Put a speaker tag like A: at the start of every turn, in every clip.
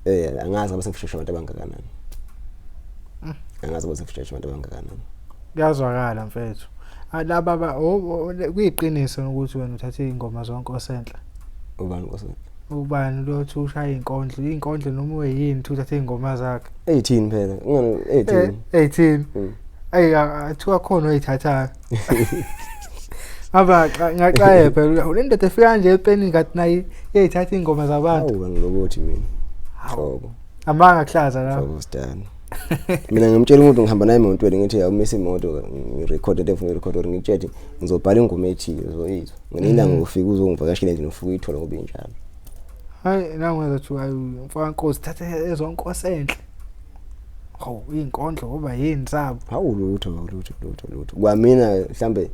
A: Angazi ngoba sengifisheshe abantu abangakanani. Angazi ngoba sengifisheshe abantu abangakanani.
B: Kuyazwakala mfethu. Laba kuyiqiniso ukuthi wena uthathe iy'ngoma zonke osenhla.
A: Ubani osenhla?
B: Ubani lothi ushaya iy'nkondlo, iy'nkondlo noma uyini uthathe iy'ngoma zakhe.
A: 18 phela. Ungani 18.
B: 18. Ayi athiwa khona oyithathayo. Aba ngaxaye phela le ndoda efika nje epenini ngathi nayi iyayithatha iy'ngoma zabantu.
A: Hawu ngilobothi mina. Hlobo.
B: Amanga kuhlaza la.
A: Hlobo sidala. Mina ngimtshela umuntu ngihamba naye emotweni ngithi awumise imoto ngirekhode into efuna uyirekhode or ngikutshele ngizobhala ingoma ethile uzoyizwa. Ngelinye ilanga ufike uzongivakashela endlini ufike uyithole ngoba injalo.
B: Hayi nangu ngizothi hayi mfana Nkosi thatha ezonkosi enhle. Hawu iy'nkondlo ngoba yini zabo.
A: Hawu lutho lutho lutho lutho. Kwamina mhlambe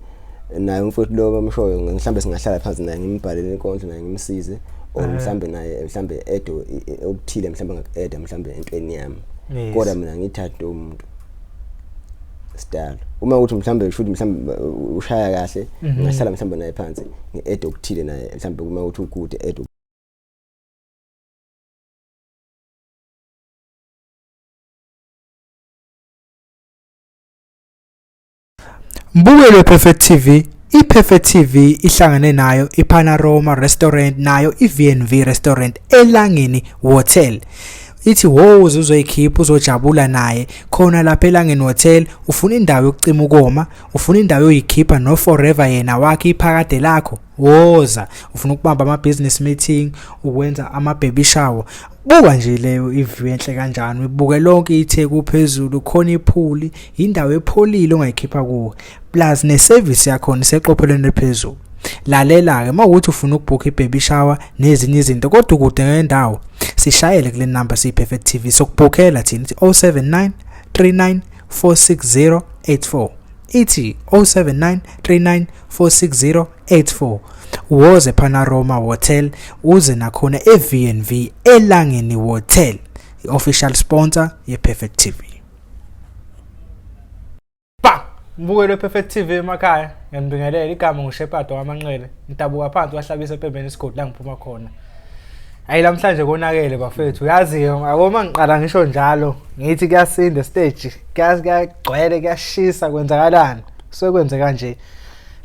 A: naye umfowethu lo bamshoyo mhlambe singahlala phansi naye ngimbhalele inkondlo naye ngimsize or mhlambe naye mhlambe ede okuthile mhlambe ngaku-eda mhlambe entweni yami. Kodwa mina ngithathe umuntu sidalo. Uma ukuthi mhlambe shuthi mhlambe ushaya kahle ngingahlala mhlambe naye phansi ngi-ede okuthile naye mhlambe uma ukuthi ukude ede.
B: Mbukeli wePerfect TV, iPerfect TV ihlangane nayo iPanorama Restaurant nayo iV&V Restaurant eLangeni Hotel. Ithi woza uzoyikhipha uzojabula naye khona lapha eLangeni Hotel, ufuna indawo yokucima ukoma, ufuna indawo yoyikhipha no forever yena wakhe iphakade lakho. Woza, ufuna ukubamba ama business meeting, ukwenza ama baby shower. Buka nje leyo iview enhle kanjani, uyibuke lonke iTheku phezulu, khona iphuli, indawo epholile ongayikhipha kuwe. Plus ne service yakhona iseqophelweni eliphezulu. Lalela ke mawukuthi ufuna ukubhukha ibaby shower nezinye izinto kodwa ukude ngendawo, sishayele kule number siyi Perfect TV sokubhukhela thina 079 39 460 84. Ithi 079 39 460 84. Woze Panorama Hotel uze nakhona e-V&V eLangeni Hotel, i-official sponsor ye-Perfect TV. Ba, mbukelo we-Perfect TV emakhaya, ngiyanibingelela. Igama nguShepard waManqele, ngidabuka phansi kwaHlabisa ePembeni isigodi la ngiphuma khona. Ayi namhlanje konakele bafethu, uyazi abo uma ngiqala ngisho njalo ngithi kuyasinda stage, kuyagcwele, kuyashisa, kwenzakalani? Sekwenze kanje.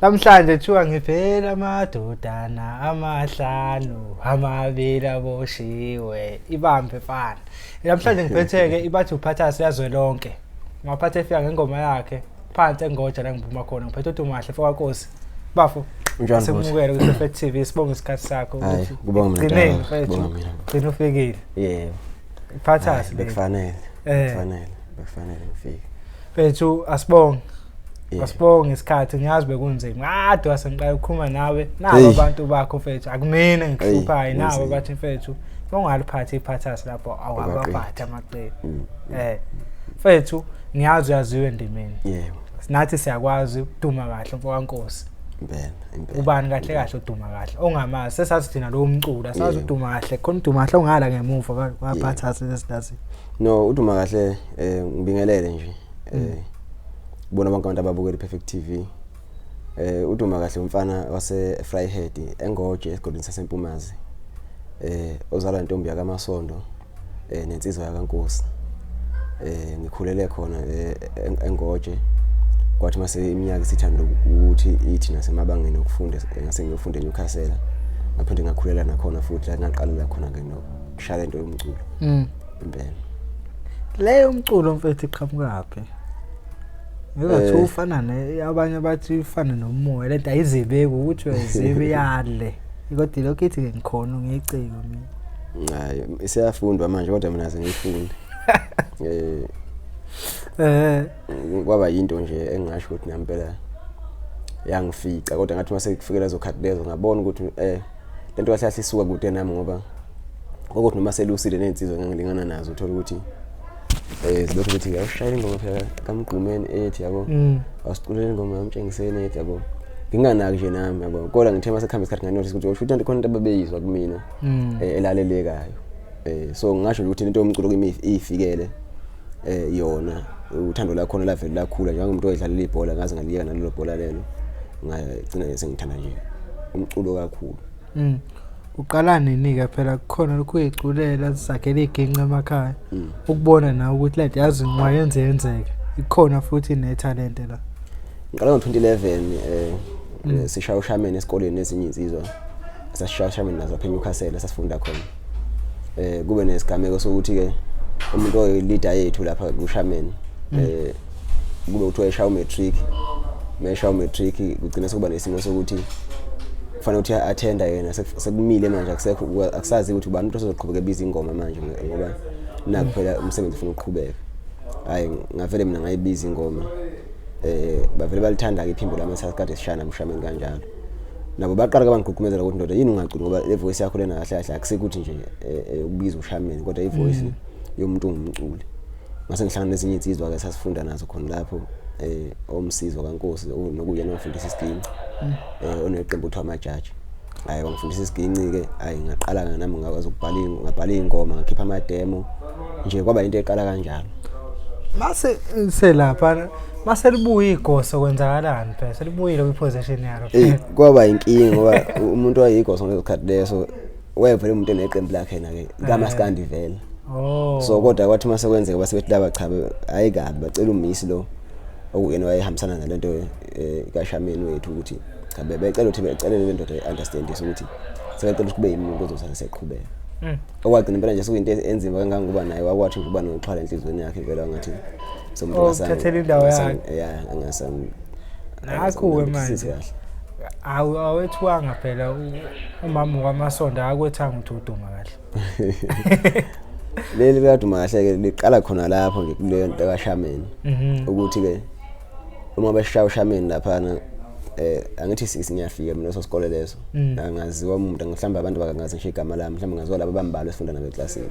B: Namhlanje kuthiwa ngivela amadodana amahlanu amabili aboshiwe ibambe mfana. Namhlanje ngiphethe-ke ibathi uphathasi yazwelonke. Ngaphatha efika ngengoma yakhe phansi engoja la ngiphuma khona ngiphethe uDumahle mfokaNkosi. Bafo.
A: Unjani bhuti?
B: Sikumukele kwi-Perfect TV sibonge isikhathi sakho
A: Hayi,
B: ukuthi
A: kubonga mina
B: ekugcineni
A: Daba,
B: mfethu
A: kubonga mina.
B: gcina ufikile.
A: Yebo.
B: Iphathasi
A: Hayi, bekufanele. Bekufanele, bekufanele ngifike.
B: Mfethu asibonge.
A: Yebo.
B: Asibonge isikhathi ngiyazi bekunzima. Kade wasengiqala ukukhuluma nawe nabo
A: Hey.
B: abantu bakho mfethu akumina engikuhluphayo
A: Hey,
B: nabo
A: kunzima.
B: bathi mfethu ungaliphathi iphathasi lapho awabaphathi amaqembu. Mfethu ngiyazi uyaziwa endimeni.
A: Yebo.
B: Nathi siyakwazi ukuduma kahle mfokaNkosi.
A: Impela, impela.
B: Ubani kahle kahle uduma kahle ongamazi sesazi thina lo mculo asazi
A: Yebo.
B: uduma kahle khona uduma kahle ongala ngemuva kwaphathasi lesidazi.
A: No, uduma kahle ngibingelele nje. Kubona bonke abantu ababukela iPerfect TV. Uduma kahle umfana wase Vryheid eNgoje esigodini saseMpumazi. Ozalwa intombi yakaMasondo nensizwa yakaNkosi. Ngikhulele khona eNgoje. Kwathi mase iminyaka isithanda ukuthi ithi nasemabangeni okufunda ngase ngiyofunda eNewcastle. Ngaphinde ngakhulela nakhona futhi la ngaqalela khona ke nokushaya into yomculo. Impela.
B: Leyo umculo mfethu iqhamukaphi? Ngizothi ufana ne abanye bathi ufana nomoya lento ayizibeki ukuthi uyayiziba iyale. Kodwa lokho ithi ngikhona ngiyiciko mina.
A: Hayi isiyafundwa manje kodwa mina sengiyifunde. Kwaba yinto nje engasho ukuthi ngempela yangifica kodwa ngathi mase kufike lezo khathi lezo ngabona ukuthi lento kahle kahle isuka kude nami ngoba ukuthi noma selusile nezinsizwa ngangilingana nazo uthola ukuthi zilokhu ukuthi ngiyawushayela ingoma phela kaMgqumeni ethi yabo awusiculela ingoma yamtshengiseni ethi yabo nginganaki nje nami yabo kodwa ngithe mase kuhamba isikhathi nganotice ukuthi usho ukuthi khona into ababeyizwa kumina elalelekayo so ngingasho nje ukuthi into yomculo kimi iyifikele yona uthando lakhona lavele lakhula njengomuntu oyedlalela ibhola ngaze ngaliyeka nalelo bhola lelo ngagcina sengithanda nje umculo kakhulu.
B: Uqala nini-ke phela kukhona lokhu uyiculela sizakhela iginci emakhaya ukubona nawe ukuthi lento yazi ungayenze yenzeke ikhona futhi nethalente la.
A: Ngiqala ngo-2011 sishaya ushameni esikoleni nezinye insizwa, sasishaya ushameni nazo lapha eNewcastle sasifunda khona. Kube nesigameko sokuthi ke umuntu oyi-leader yethu lapha kushameni kube kuthiwa eshaya umatric, meshaya umatric kugcina sekuba nesimo sokuthi kufanele ukuthi attenda yena, sekumile manje, akusekho, akusazi ukuthi ubani umuntu ozoqhubeka ebiza ingoma manje ngoba naku phela umsebenzi ufuna ukuqhubeka. Hayi, ngavele mina ngayibiza ingoma, bavele balithanda ke iphimbo lami esasikade sishaya namshameni kanjalo. Nabo baqala kabangigqugqumezela ukuthi ndoda yini ungaculi, ngoba le voice yakho lena kahle kahle akusekuthi nje ukubiza ushameni, kodwa i-voice yomuntu ongumculi. Ngase ngihlangana nezinye insizwa ke sasifunda nazo khona lapho, omsizo kaNkosi nokuyena ongifundisa isiginci, oneqembu kuthiwa Amajaji. Hayi, wangifundisa isiginci ke, hayi ngaqala nami ngakwazi ukubhala, ngabhala ingoma, ngakhipha ama-demo nje, kwaba into eqala kanjalo.
B: Mase selapha mase libuya igoso kwenzakalani phela selibuyile kwi-position yalo?
A: Kwaba inkinga ngoba umuntu wayeyigoso ngaleso sikhathi leso wayevele umuntu eneqembu lakhe yena ke kamaskandi vele. So kodwa kwathi mase kwenzeka base bethi laba cha, hayi kabi, bacela umisi lo okuyena wayehambisana nalento kashameni wethu ukuthi cha, bebecela ukuthi becelele le ndoda i-understand ukuthi sebecela ukuthi kube yimi umuntu ozothatha seqhubeka. Okwagcina impela nje sekuyinto enzima kangangokuba naye wakwathi nje uba noxhwala enhliziyweni yakhe impela, ngathi
B: somuntu uthathela indawo yakhe.
A: Ya, angasam
B: Nakhu-ke manje awu awethiwanga phela umama kwaMasondo akwethanga ukuthi uduma kahle.
A: Leli likaduma kahle ke liqala khona lapho nje kuleyo nto kashameni, ukuthi ke uma beshaya ushameni laphana angithi singiyafika mina leso sikole leso angaziwa umuntu, mhlawumbe abantu bakangazi ngisho igama lami, mhlawumbe ngaziwa laba bambalwa esifunda nabo eklasini.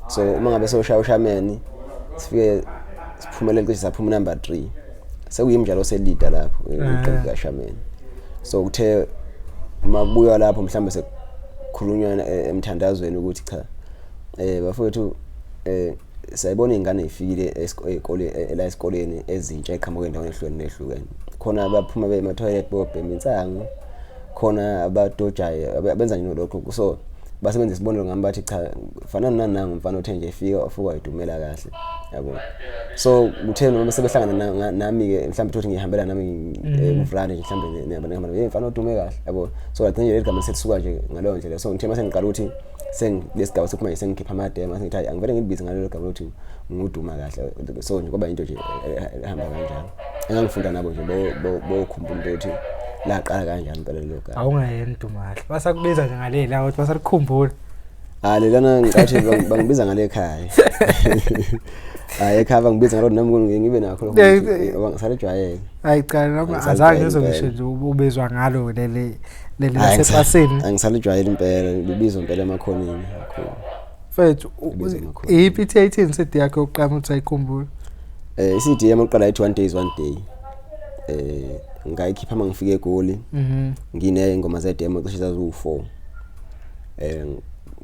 A: So uma ngabe soshaya ushameni sifike siphumelele, cishe saphuma number 3, sekuyimi njalo selida lapho iqembu kashameni. So kuthe uma kubuywa lapho mhlawumbe sekukhulunywa emthandazweni ukuthi cha, bafowethu, sayibona ingane ifikile la esikoleni ezintsha eqhamuka endaweni ehlukene nehlukene, khona abaphuma beye ema-toilet bobhema insangu, khona abadojayo abenza nje lokho. So basebenzisa isibonelo ngami, bathi cha, fana nanangu umfana othe nje efika wafika wayidumela kahle, yabo. So kuthe noma sebehlangana nami-ke mhlawumbe thothi ngihambela nami kuvrande nje mhlawumbe nihamba nihamba, hey mfana odume kahle, yabo. So lagcina nje leli gama selisuka nje ngaleyo ndlela. So ngithe mase ngiqala ukuthi sengilesigaba sokuthi manje sengikhipha amademo, sengithi hayi, angivele ngilibize ngalelo gama lokuthi nguduma kahle. So nje kwaba into nje ehamba kanjalo engangifunda nabo nje bokhumbula into ukuthi laqala kanjani impela lelo gama.
B: Awungayeni duma kahle, basakubiza nje ngaleli la ukuthi basalikhumbula.
A: Ah, lelana ngicathi bangibiza ngale ekhaya. Hayi, ekhaya bangibiza ngalo, nami ngibe nakho lokho ukuthi ngisalejwayele.
B: Hayi cha, nami azange ngizwe ngisho nje ubizwa ngalo leli leli
A: Hhayi,
B: laseklasini.
A: Angisalijwayele impela, libizwa impela emakhoneni kakhulu.
B: Mfethu,
A: Libizwa emakhoneni.
B: iyiphi ithi yayithini CD yakho yokuqala ukuthi ayikhumbula?
A: I-CD yami yokuqala yayithi One Day is One Day. Ngayikhipha uma ngifika eGoli. Nginey'ngoma ze-demo cishe zaziwu-4.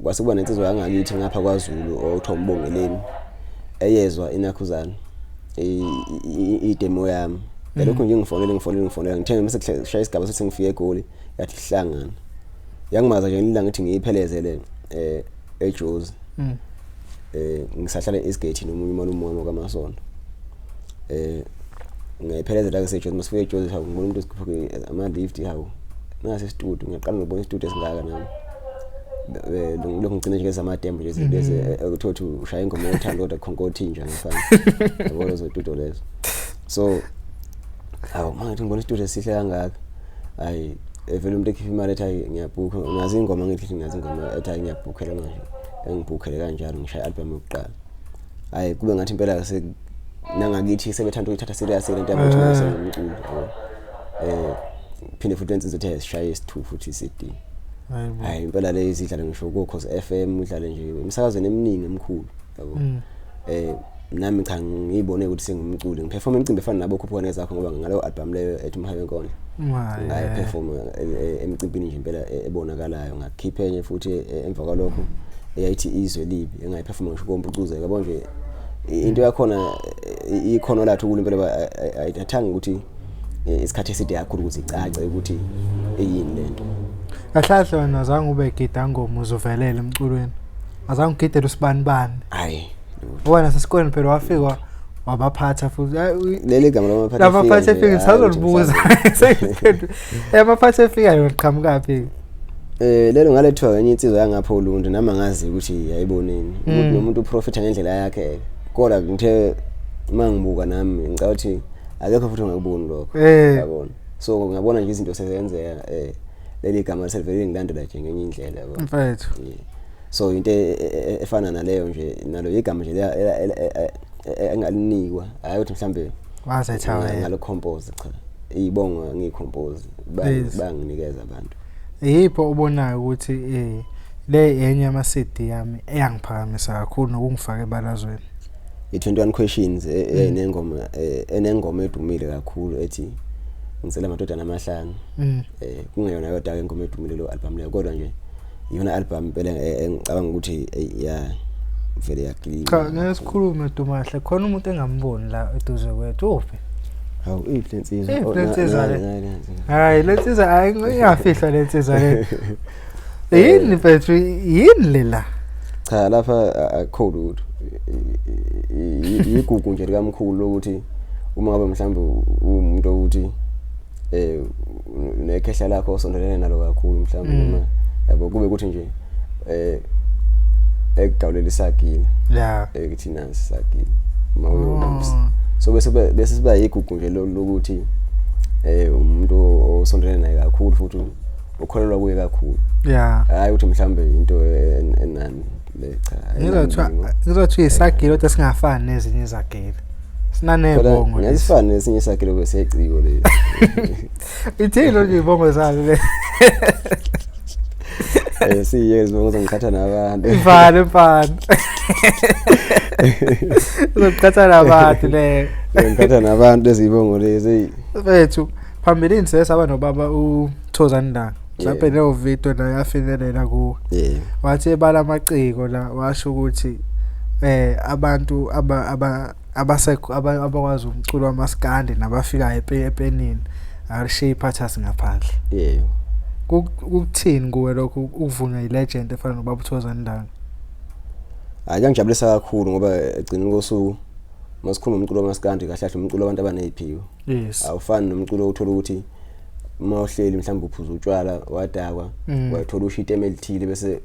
A: Kwase kuba nensizwa yangakithi ngapha kwaZulu okuthiwa uMbongeleni eyezwa inakhuzana i-demo yami. Yalokhu nje ngifonele ngifonele ngifonela, ngithe mase kushaya isigaba sokuthi ngifike eGoli, yathi hlangana. Yangimaza nje ilanga ngithi ngiyiphelezele eJozi. Ngisahlala eSgate nomunye umalume wami kaMasondo. Ngiyiphelezela ke seJozi, masifike eJozi hawu ngibona umuntu esikhuphuke ama lift, hawu nasi studio, ngiyaqala ngibona istudio esingaka nami. Lokhu ngigcina nje ngezama-demo nje lezi ekuthiwa ukuthi ushaya ingoma yothando kodwa khonkothi nje ngifana. Yabo lezo studio lezo. So hawu manje ngibona istudio esihle kangaka. Hayi, evele umuntu ekhipha imali ethi hayi ngiyabhukha, unazo ingoma, ngithi nginazo ingoma, ethi hayi ngiyabhukhela manje. Engibhukhele kanjalo ngishaya i-album yokuqala. Hayi, kube ngathi impela se nangakithi sebethanda ukuyithatha serious lento yabo ukuthi sengumculo, yabo. Phinde futhi lensizwa ethe sishaye isi2 futhi i-CD.
B: Hayibo.
A: Hayi impela le izidlala ngisho ko Khosi FM, idlale nje emsakazweni eminingi emikhulu, yabo. Nami cha, ngiyibone ukuthi sengumculi, ngiperform imicimbi efana nabo Khuphuka Nezakho, ngoba ngaleyo album leyo ethi Umhayi Wenkondlo ngayiperform emicimbini nje impela ebonakalayo. Ngakhipha enye futhi emva kwalokho eyayithi Izwe Libi, engayiperform ngisho kompucuza, yabo nje into yakhona ikhono lathu kulo impela ayithathanga ukuthi isikhathi eside kakhulu ukuthi icace ukuthi iyini lento.
B: Kahle kahle wena azange ube gidangoma uzovelela emculweni. Azange ugidele usibanibani.
A: Hayi.
B: Ngoba nasesikoleni phela wafika wabaphatha futhi.
A: Leli gama lamaphatha.
B: Lamaphatha efika ngisazolibuza. Sengiphendule. Amaphatha efika yona qhamukaphi?
A: Lelo ngalethwa enye insizwa yangapha uLuntu nami angazi ukuthi yayiboneni. Ukuthi nomuntu uprofita ngendlela yakhe. Kodwa ngithe uma ngibuka nami ngicabanga ukuthi akekho futhi ongakuboni lokho. Yabona. So ngabona nje izinto sezenzeka leli gama selivele ngilandela nje ngenye indlela yabo.
B: Mfethu.
A: So into efana naleyo nje nalo igama nje engalinikwa hayi ukuthi mhlambe
B: wazetha wena
A: ngalo compose cha. Ibongo ngiyicompose banginikeza abantu.
B: Yipho ubonayo ukuthi le enye ama CD yami eyangiphakamisa kakhulu nokungifaka ebalazweni.
A: I21 questions enengoma enengoma edumile kakhulu ethi ngisela amadodana amahlanu. Kungeyona yodwa ingoma edumile lo album leyo kodwa nje iyona album impela engicabanga ukuthi ya vele yaklina.
B: Cha ngeke sikhulume Dumahle khona umuntu engamboni la eduze kwethu uphi?
A: Hawu iphi lensizwa?
B: Iphi lensizwa le? Hayi lensizwa ayingafihla lensizwa le. Yini mfethu yini le la?
A: Cha lapha akukho lutho. Igugu nje likamkhulu ukuthi uma ngabe mhlawumbe umuntu ukuthi nekhehla lakho osondelene nalo kakhulu mhlawumbe noma yabo kube ukuthi nje ekugawulela isagila.
B: Yeah.
A: Ekuthi nansi isagila. Uma uyolusa. So bese siba igugu nje lokuthi umuntu osondelene naye kakhulu futhi ukholelwa kuye kakhulu.
B: Yeah.
A: Hayi ukuthi mhlambe into enani le cha.
B: Ngizothi isagila kodwa singafani nezinye izagila. Sinanebongo.
A: Ngesifani nesinye isagila beseciko le.
B: Ithini nje ibongo zalo le.
A: Siye izibongo zongikhatha nabantu.
B: Mfana mfana. Uzokhatha nabantu le.
A: Ngikhatha nabantu ezibongo lezi.
B: Mfethu phambilini sesaba nobaba uThozani Langa. Mhlawumbe leyo video nayo yafinyelela kuwe. Wathi ebala amaciko la washo ukuthi abantu abasekho abakwazi umculo wamaskandi nabafikayo epenini alishiye iphathasi ngaphandle.
A: Yebo.
B: Kukuthini kuwe lokho ukuvunywa ilegend efana nobaba uThozani Langa?
A: Hayi kuyangijabulisa kakhulu ngoba egcineni kosuku masikhuluma umculo wamaskandi kahle kahle umculo wabantu abaneziphiwo.
B: Yes.
A: Awufani nomculo othola ukuthi uma uhleli mhlawumbe uphuza utshwala wadakwa wayithola ushite emelithile bese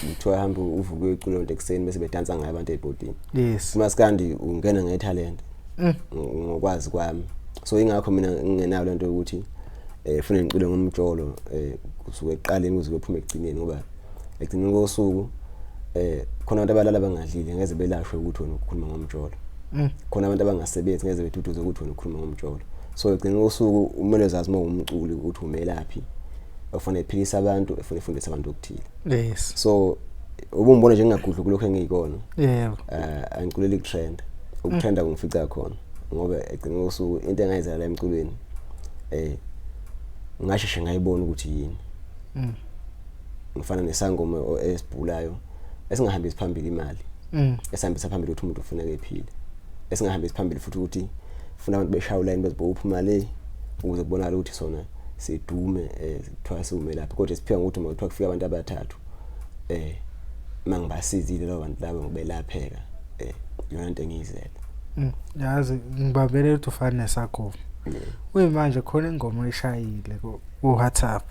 A: kuthiwa hamba uvuke ucule lonto ekuseni bese bedansa ngayo abantu ebhodini.
B: Yes.
A: Umaskandi ungena ngetalent. Ngokwazi kwami. So ingakho mina ngingenayo lento yokuthi ufune ngicule ngomjolo kusuke ekuqaleni kuze kuphuma ekugcineni ngoba ekugcineni kosuku khona abantu abalala bangadlile ngeze belashwe ukuthi wena ukhuluma ngomjolo. Khona abantu abangasebenzi ngeze beduduze ukuthi wena ukhuluma ngomjolo. So ekugcineni kosuku kumele uzazi uma umculi ukuthi umelaphi ofanele ephilisa abantu efuna ifundise abantu okuthile.
B: Yes.
A: So ubumbona nje ngingagudli kulokho engiyikona.
B: Yebo.
A: Angiculeli kutrend. Ukutrenda kungifica khona ngoba ekugcineni kosuku into engayizala la emculweni ngasheshe ngayibona ukuthi yini. Ngifana nesangoma esibhulayo esingahambisi phambili imali. Esihambisa phambili ukuthi umuntu ufuneka ephile. Esingahambisi phambili futhi ukuthi funa abantu beshaya line bezibopha imali ukuze kubonakale ukuthi sona sidume kuthiwa siwumelaphi kodwa siphika ngokuthi uma kuthiwa kufika abantu abathathu mangibasizile labo bantu labo ngobelapheka iyona into engiyizele.
B: Yazi ngibambele ukuthi ufana nesakho. Uyimanje khona ingoma oyishayile ku WhatsApp.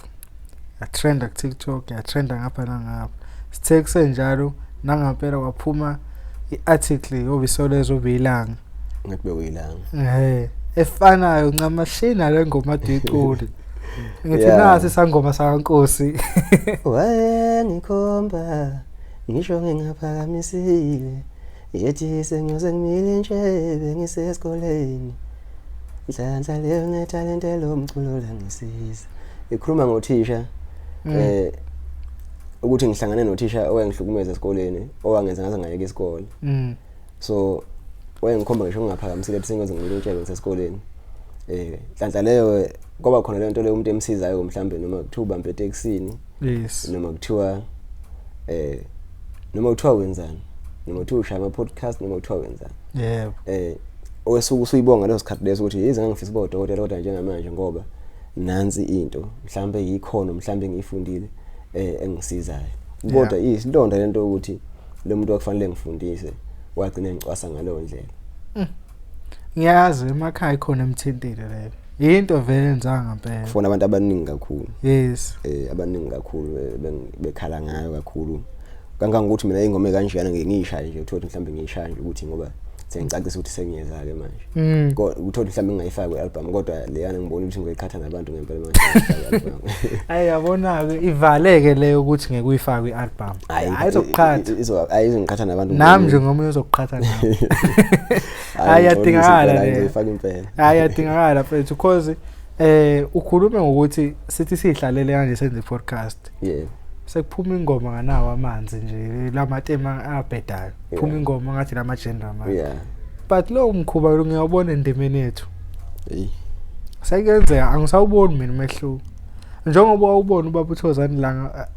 B: Yatrenda ku TikTok, yatrenda ngapha nangapha. Sithe kusenjalo nangampela kwaphuma iarticle yobisolezo obiyilanga.
A: Ngathi bekuyilanga.
B: Efanayo ncamashina le ngoma adiculi. Ngithi nasi isangoma sakaNkosi.
A: Wayengikhomba ngisho ngingaphakamisile yethi sengiyoze ngimile nje bengisesikoleni. Nhlanhla leyo nethalente lomculo langisiza. Ikhuluma ngothisha ukuthi ngihlangane nothisha owayengihlukumeza esikoleni owangenza ngaze ngayeka isikole. So wayengikhomba ngisho ngingaphakamisile ethi sengiyoze ngimile nje ngisesikoleni. Nhlanhla leyo kwaba khona lento leyo umuntu emsizayo mhlambe noma kuthiwa ubambe etekisini.
B: Yes.
A: Noma kuthiwa noma kuthiwa wenzani, noma kuthiwa ushaya ama podcast noma kuthiwa wenzani.
B: Yebo.
A: Owesuku usuyibonga leso sikhathi leso ukuthi yize ngangifisa ukuba udokotela kodwa njengamanje ngoba nansi into mhlambe yikhono mhlambe ngiyifundile. Engisizayo kodwa isilonda lento ukuthi lo muntu okufanele ngifundise wagcina engicwasa ngaleyo ndlela.
B: Ngiyazi emakhaya ikhona emthintile leyo. Into vele enza ngempela.
A: Kufona abantu abaningi kakhulu.
B: Yes.
A: Abaningi kakhulu bekhala ngayo kakhulu. Kangangokuthi mina ingoma ekanjena ngeke ngiyishaye nje, uthola mhlawumbe ngiyishaya nje ukuthi ngoba sengicacisa ukuthi sengiyeza ke manje. Uthola mhlawumbe ngingayifaki kwi-album, kodwa leyana ngibona ukuthi ngizoyiqhatha nabantu ngempela manje ngiyifake kwi-album.
B: Ayi, yabona ke, ivaleke leyo ukuthi ngeke uyifake kwi-album. Hayi, izokuqhatha.
A: Hayi, izongiqhatha nabantu.
B: Nami nje ngomunye uzokuqhatha nami. Hayi, yadingakala
A: leyo.
B: Leyo.
A: Ngizoyifaka impela.
B: Hayi, yadingakala mfethu, because ukhulume ngokuthi sithi sihlalele kanje senze podcast. Sekuphuma ingoma nganawo amanzi nje lamatema abhedayo. Phuma ingoma ngathi lama genre manje. But lo mkhuba lo ngiyawubona endimeni yethu.
A: Hey.
B: Sekuyenzeka angisawuboni mina umehluko. Njengoba wawubona ubaba uThozani Langa,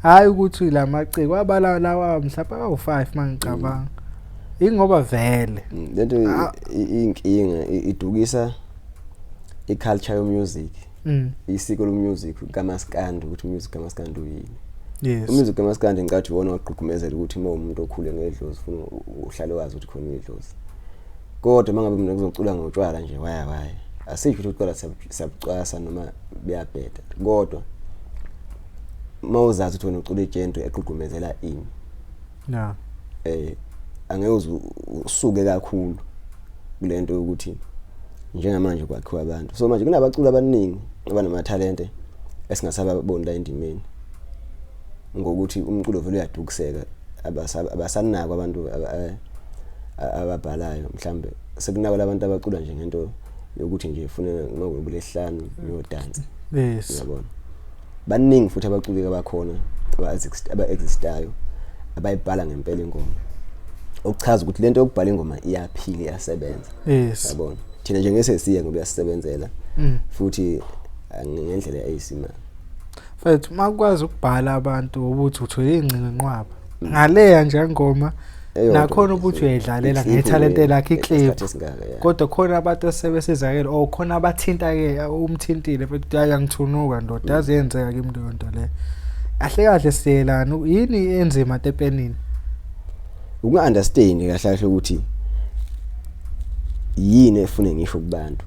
B: hayi ukuthi lamaciko abala lawa mhlawumbe awu5 mangicabanga. Ingoba vele
A: Lento inkinga idukisa i-culture yo-music, isiko lo-music kamaskandi, ukuthi umusic kamaskandi uyini. Umusic kamaskandi ngicathi iwona wagqugqumezela ukuthi uma umuntu okhule ngedlozi ufuna uhlale wazi ukuthi khona idlozi. Kodwa uma ngabe mina kuzocula ngotshwala nje, waya waya, asisho ukuthi utshwala siyabucwasa noma buyabheda, kodwa uma uzazi ukuthi wena ucula i-genre egqugqumezela ini, angeke uze usuke kakhulu kulento yokuthi njengamanje kwakhiwa abantu. So manje kunabaculi abaningi abanamathalente esingasababoni la endimeni ngokuthi umculo vele uyadukiseka, abasanako abantu ababhalayo. Mhlambe sekunako labantu abacula nje ngento yokuthi nje ufuna ngolesihlanu uyodansa. Uyabona, baningi futhi abaculi abakhona aba-existayo abayibhala ngempela ingoma, okuchaza ukuthi lento yokubhala ingoma iyaphila, iyasebenza. Yabona, thina nje ngesesiya ngoba iyasisebenzela futhi ngendlela eyisimanga.
B: Mfethu, makwazi ukubhala abantu ukuthi uthole ingcingo inqwaba ngaleya nje ngoma,
A: Eyodwa
B: nakhona
A: nje,
B: ukuthi uyayidlalela
A: i-clip
B: ngethalente
A: nje,
B: lakhe, i-clip.
A: Isikhathi esingaka, yeah.
B: Kodwa khona abantu asebesizakele or khona abathinta ke umthintile futhi, hayi, angithunuka ndoda, yazi yenzeka kimi leyo nto leyo. Kahle kahle siyelana, yini enzima tepenini?
A: Ukunga-understand kahle kahle ukuthi yini efune ngisho kubantu,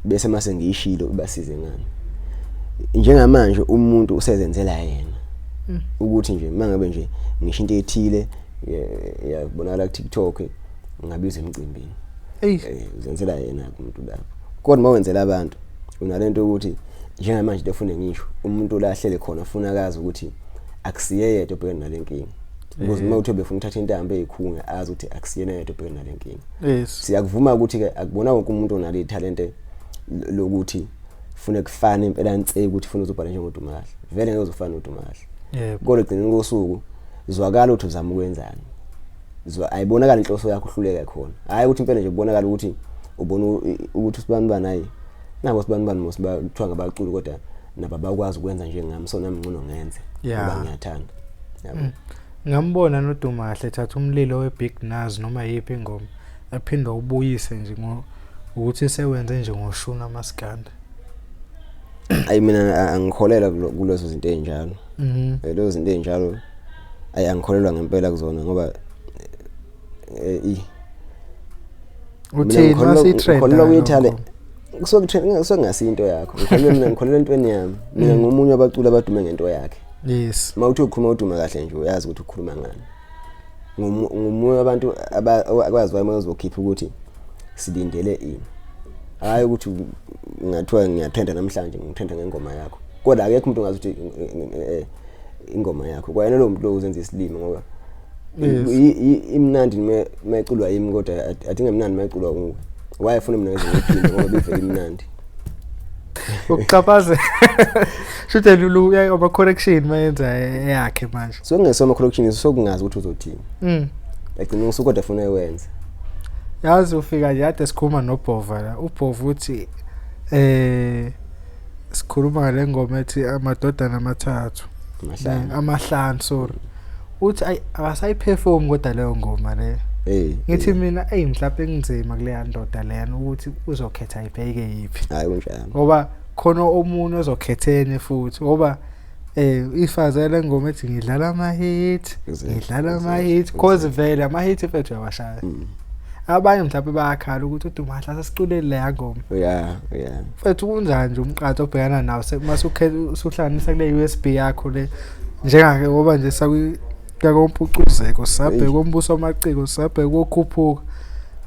A: bese mase ngiyishilo ibasize ngani. Njengamanje umuntu usezenzela yena ukuthi nje mangabe nje ngisho into ethile yabonakala ku TikTok, ngabizwa emcimbini.
B: Eyi.
A: Uzenzela yena umuntu lapho, kodwa uma wenzela abantu unalento ukuthi njengamanje into efune ngisho umuntu lahlele khona ufuna akazi ukuthi akusiye yedwa obhekene nale nkinga, ukuze uma uthi befuna ukuthatha intambo eyikhunga azi ukuthi akusiyena yedwa obhekene nale nkinga. Siyakuvuma ukuthi ke akubona wonke umuntu onalo ithalente lokuthi fune kufane impela nse ukuthi ufuna uzobhala njengoDuma Kahle, vele ngeke uzofana noDuma Kahle. Kodwa egcineni kosuku zwakala ukuthi uzama ukwenzani, zwa ayibonakala inhloso yakho, uhluleke khona. Hayi ukuthi impela nje kubonakala ukuthi ubona ukuthi usibani bani, hayi nabo sibani bani mos kuthiwa ngabaculi, kodwa nabo abakwazi ukwenza njengami, so nami ngcono ngenze ngoba ngiyathanda, yabo.
B: Ngambona noDuma Kahle thatha umlilo weBig Nuz noma yiphi ingoma aphinde ubuyise nje ngo ukuthi sewenze nje ngoshuna maskanda.
A: Ayi, mina angikholelwa kulezo zinto ey'njalo. Lezo zinto ey'njalo, ayi, angikholelwa ngempela kuzona ngoba mina
B: Uthini masitrend?
A: Ngikholelwa kuyithale kusuke kusuke kungasiyo into yakho. Ngikholelwa mina, ngikholelwa entweni yami mina. Ngomunye wabaculi abadume ngento yakhe. Uma uthi ukhuluma uDuma Kahle nje, uyazi ukuthi ukhuluma ngani. Ngomunye wabantu akwaziwayo uma uzokhipha ukuthi silindele ini, hhayi ukuthi ngathiwa ngiyatrenda namhlanje, ngitrenda ngengoma yakho, kodwa akekho umuntu ongazi ukuthi ingoma yakho kwayena lowo muntu lowo uzenza isilima ngoba imnandi mayiculwa yimi, kodwa athi ngemnandi mayiculwa nguwe. Wayefuna mina ngize ngiyiphinde ngoba bivele imnandi.
B: Ukuxhaphaze shuthe lulu ama correction mayenza eyakhe manje.
A: So kungesoma correction, sokungazi ukuthi uzothini egcina usuku, kodwa funa ewenze.
B: Yazi ufika nje ade sikhuluma noBhova la, uBhova uthi sikhuluma ngale ngoma ethi amadodana amathathu.
A: Amahlanu.
B: Amahlanu, sorry. Uthi ayi, akasayiperform kodwa leyo ngoma leyo.
A: Hey.
B: Ngithi mina, eyi, mhlawumbe kunzima kuleya ndoda leyana ukuthi uzokhetha ibheke yiphi.
A: Hayi, kunjalo.
B: Ngoba khona omunye ozokhetha enye futhi, ngoba Ifazela lengoma ethi ngidlala ama hit, ngidlala ama hit cause vele ama hit mfethu uyawashaya. Abanye mhlawumbe bayakhala ukuthi uDumahla sasiculele leya ngoma.
A: Yeah.
B: Mfethu kunjani nje umqatho obhekana nawo mase usuhlanganisa kule USB yakho le njengake ngoba nje sakwi kompucuzeko sabheka kombuso wamaciko sabheka kokhuphuka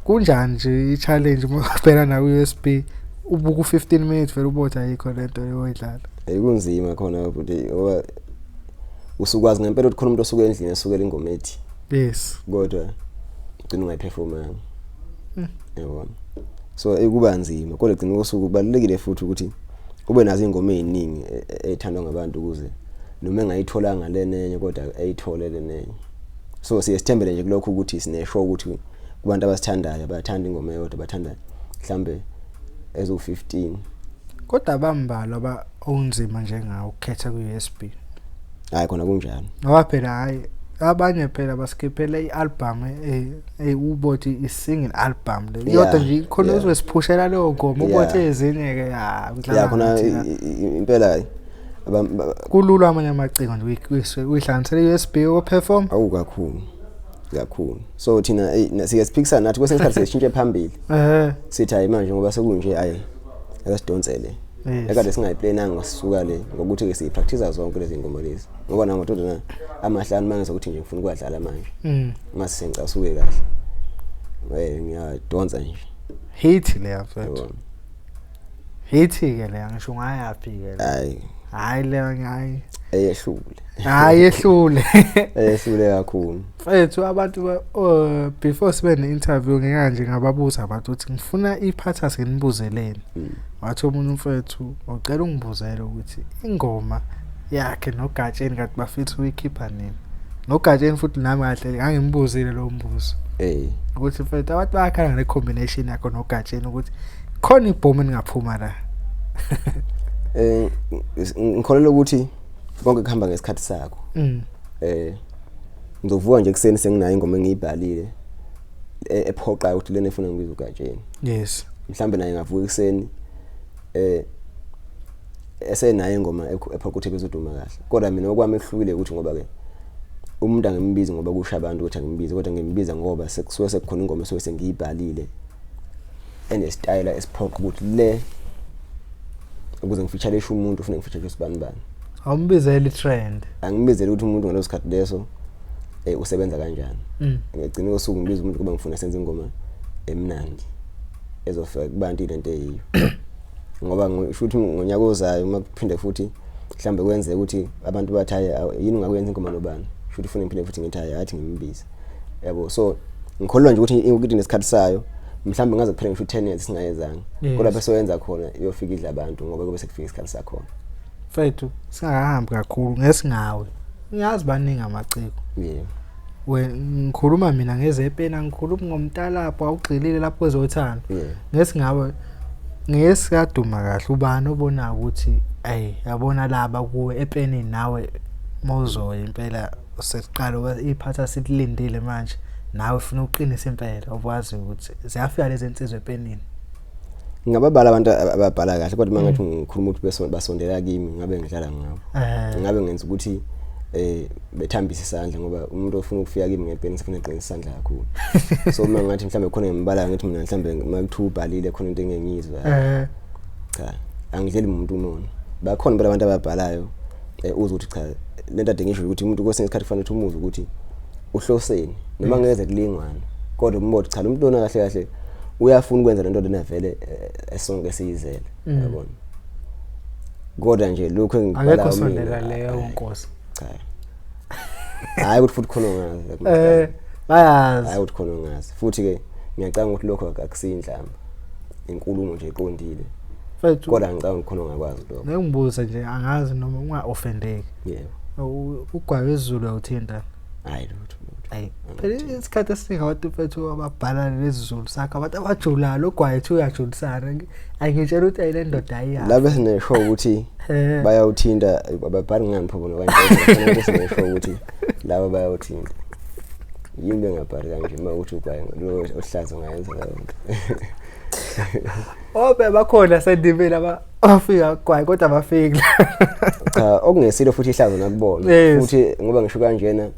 B: kunjani nje i-challenge uma ubhekana nawo USB ubuka u-15 minutes vele ubothi ayikho lento oyoyidlala.
A: Kunzima khona bhuti ngoba usukwazi ngempela ukuthi khona umuntu osuke endlini esukela ingoma ethi.
B: Yes.
A: Kodwa ugcina ungayiperformanga. Yabona. So kuba nzima kodwa gcina usuku kubalulekile futhi ukuthi ube nazo ingoma eziningi ethandwa ngabantu ukuze noma engayitholanga lenenye kodwa eyithole lenenye. So siye sithembele nje kulokho ukuthi sineshow ukuthi kubantu abasithandayo bayathanda ingoma eyodwa bathanda mhlambe ezo-15.
B: Kodwa bambalwa ba onzima njengawo ukukhetha ku-USB.
A: Hayi khona kunjalo.
B: Ngoba phela hayi abanye phela basikhiphela i-album ubothi i-single album le. Iyodwa nje khona uzosiphushela leyo ngoma ubothi ezinye ke ya
A: kudlala. Khona impela
B: kulula amanye amaciko nje uyihlanganisele i-USB uperform.
A: Awu kakhulu. Kakhulu. So thina sike siphikisana nathi kwesinye isikhathi sishintshe phambili. Sithi hayi manje ngoba sekunje hayi akasidonsele. Ekade singayiplananga sisuka le ngokuthi ke siyipractice zonke lezi ngoma lezi. Ngoba namadodana amahlanu manje ukuthi nje ngifuna ukwadlala manje. Mase sengicasuke kahle. Ngiyadonsa nje.
B: Hit le mfethu. Hit ke le ngisho ungayaphi ke.
A: Hayi.
B: Hayi le hayi.
A: Eyehlule.
B: Hayi yehlule.
A: Eyehlule kakhulu.
B: Mfethu abantu before sibe ne-interview ngeke nje ngababuza abantu ukuthi ngifuna iphatha senibuzeleni. Wathi omunye umfethu ucela ungibuzele ukuthi ingoma yakhe noGatsheni kanti bafitha uyikhipha nini. NoGatsheni futhi nami kahle ngangimbuzile lo mbuzo. Ukuthi mfethu abantu bayakhala ngale combination yakho noGatsheni ukuthi khona ibhomu eningaphuma la.
A: Ngikholelwa ukuthi konke kuhamba ngesikhathi sakho. Ngizovuka nje ekseni senginayo ingoma engiyibhalile ephoqayo ukuthi lena efuna ngibize uGatsheni.
B: Yes.
A: Mhlambe naye ngavuka ekseni esenayo ingoma ephoqa ukuthi bezoduma kahle. Kodwa mina okwami ekuhlukile ukuthi ngoba ke umuntu angimbizi ngoba kusho abantu ukuthi angimbizi kodwa ngimbiza ngoba sekusuke sekukhona ingoma esuke sengiyibhalile enesitayela esiphoqa ukuthi le ukuze ngifeature umuntu ufuna ngifeature usibani bani.
B: Awumbizeli trend.
A: Angibizeli ukuthi umuntu ngaleso sikhathi leso usebenza kanjani. Ngigcina usuku ngibiza umuntu kuba ngifuna senze ingoma emnandi ezofika kubantu lento eyiyo. Ngoba ngisho ukuthi ngonyaka ozayo uma kuphinde futhi mhlambe kwenzeke ukuthi abantu bathi hayi yini ungakwenza ingoma nobani, futhi ufuna ngiphinde futhi ngithi hayi athi ngimbize. Yabo so ngikholelwa nje ukuthi ukuthi nesikhathi sayo mhlambe ngaze kuphele ngisho 10 years singayenzanga. Kodwa bese oyenza khona iyofika idla abantu ngoba kube sekufika isikhathi sakhona.
B: Mfethu singahambi kakhulu ngesingawe. Ngiyazi baningi amaciko.
A: Yebo.
B: Ngikhuluma mina ngezepeni ngikhuluma ngomntalapho awugxilile lapho kwezothando. Ngesingawe ngesikaduma kahle ubani obona ukuthi ayi yabona laba kuwe epenini nawe mawuzoya impela sesiqala iphatha sikulindile manje nawe ufuna uqinise impela obwazi ukuthi ziyafika lezi insizwe epenini.
A: Ngingababala abantu ababhala kahle kodwa mangathi ngikhuluma ukuthi basondela kimi ngabe ngidlala ngabo. Ngabe ngenza ukuthi bethambisa isandla ngoba umuntu ofuna ukufika kimi ngepeni sifuna eqinisa isandla kakhulu. So uma ngathi mhlambe khona ngembala ngithi mina mhlambe makuthiwa ubhalile khona into engengiyizwa. Cha, angidleli umuntu umona. Bakhona phela abantu ababhalayo uzwe ukuthi cha lento ade ngisho ukuthi umuntu kwesinye isikhathi kufanele ukuthi umuzwe ukuthi uhloseni noma ngeze kulingwana kodwa umbotho cha lo muntu lona kahle kahle uyafuna ukwenza lento lena vele esonke siyizele yabona. Kodwa nje lokho engibhala
B: akekho sondela leyo nkosi.
A: Cha. Hayi ukuthi futhi khona ungazi.
B: Bayazi.
A: Hayi ukuthi khona ungazi. Futhi ke ngiyacanga ukuthi lokho akusiyinhlamba. Inkulumo nje eqondile.
B: Mfethu
A: kodwa ngicabanga khona ungakwazi lokho.
B: Ngibuza nje angazi noma unga offendeki.
A: Yebo.
B: Ugwayo wezulu awuthinta.
A: Hayi lutho.
B: Hayi. Phela isikhathi esiningi abantu mfethu ababhala lezizulu sakho abantu abajulayo ogwayo ethi uyajulisana. Angitshela ukuthi ayile ndoda ayiyazi.
A: Laba sinesho ukuthi bayawuthinta ababhali ngani pho bona kanje sinesho ukuthi laba bayawuthinta. Yini bengabhali kanje uma uthi ugwayo lo ohlaza ungayenza leyo nto.
B: Obe bakhona sendimeni Bafika kwayi kodwa bafiki.
A: Cha, okungesilo futhi ihlazo nakubona. Futhi ngoba ngisho kanjena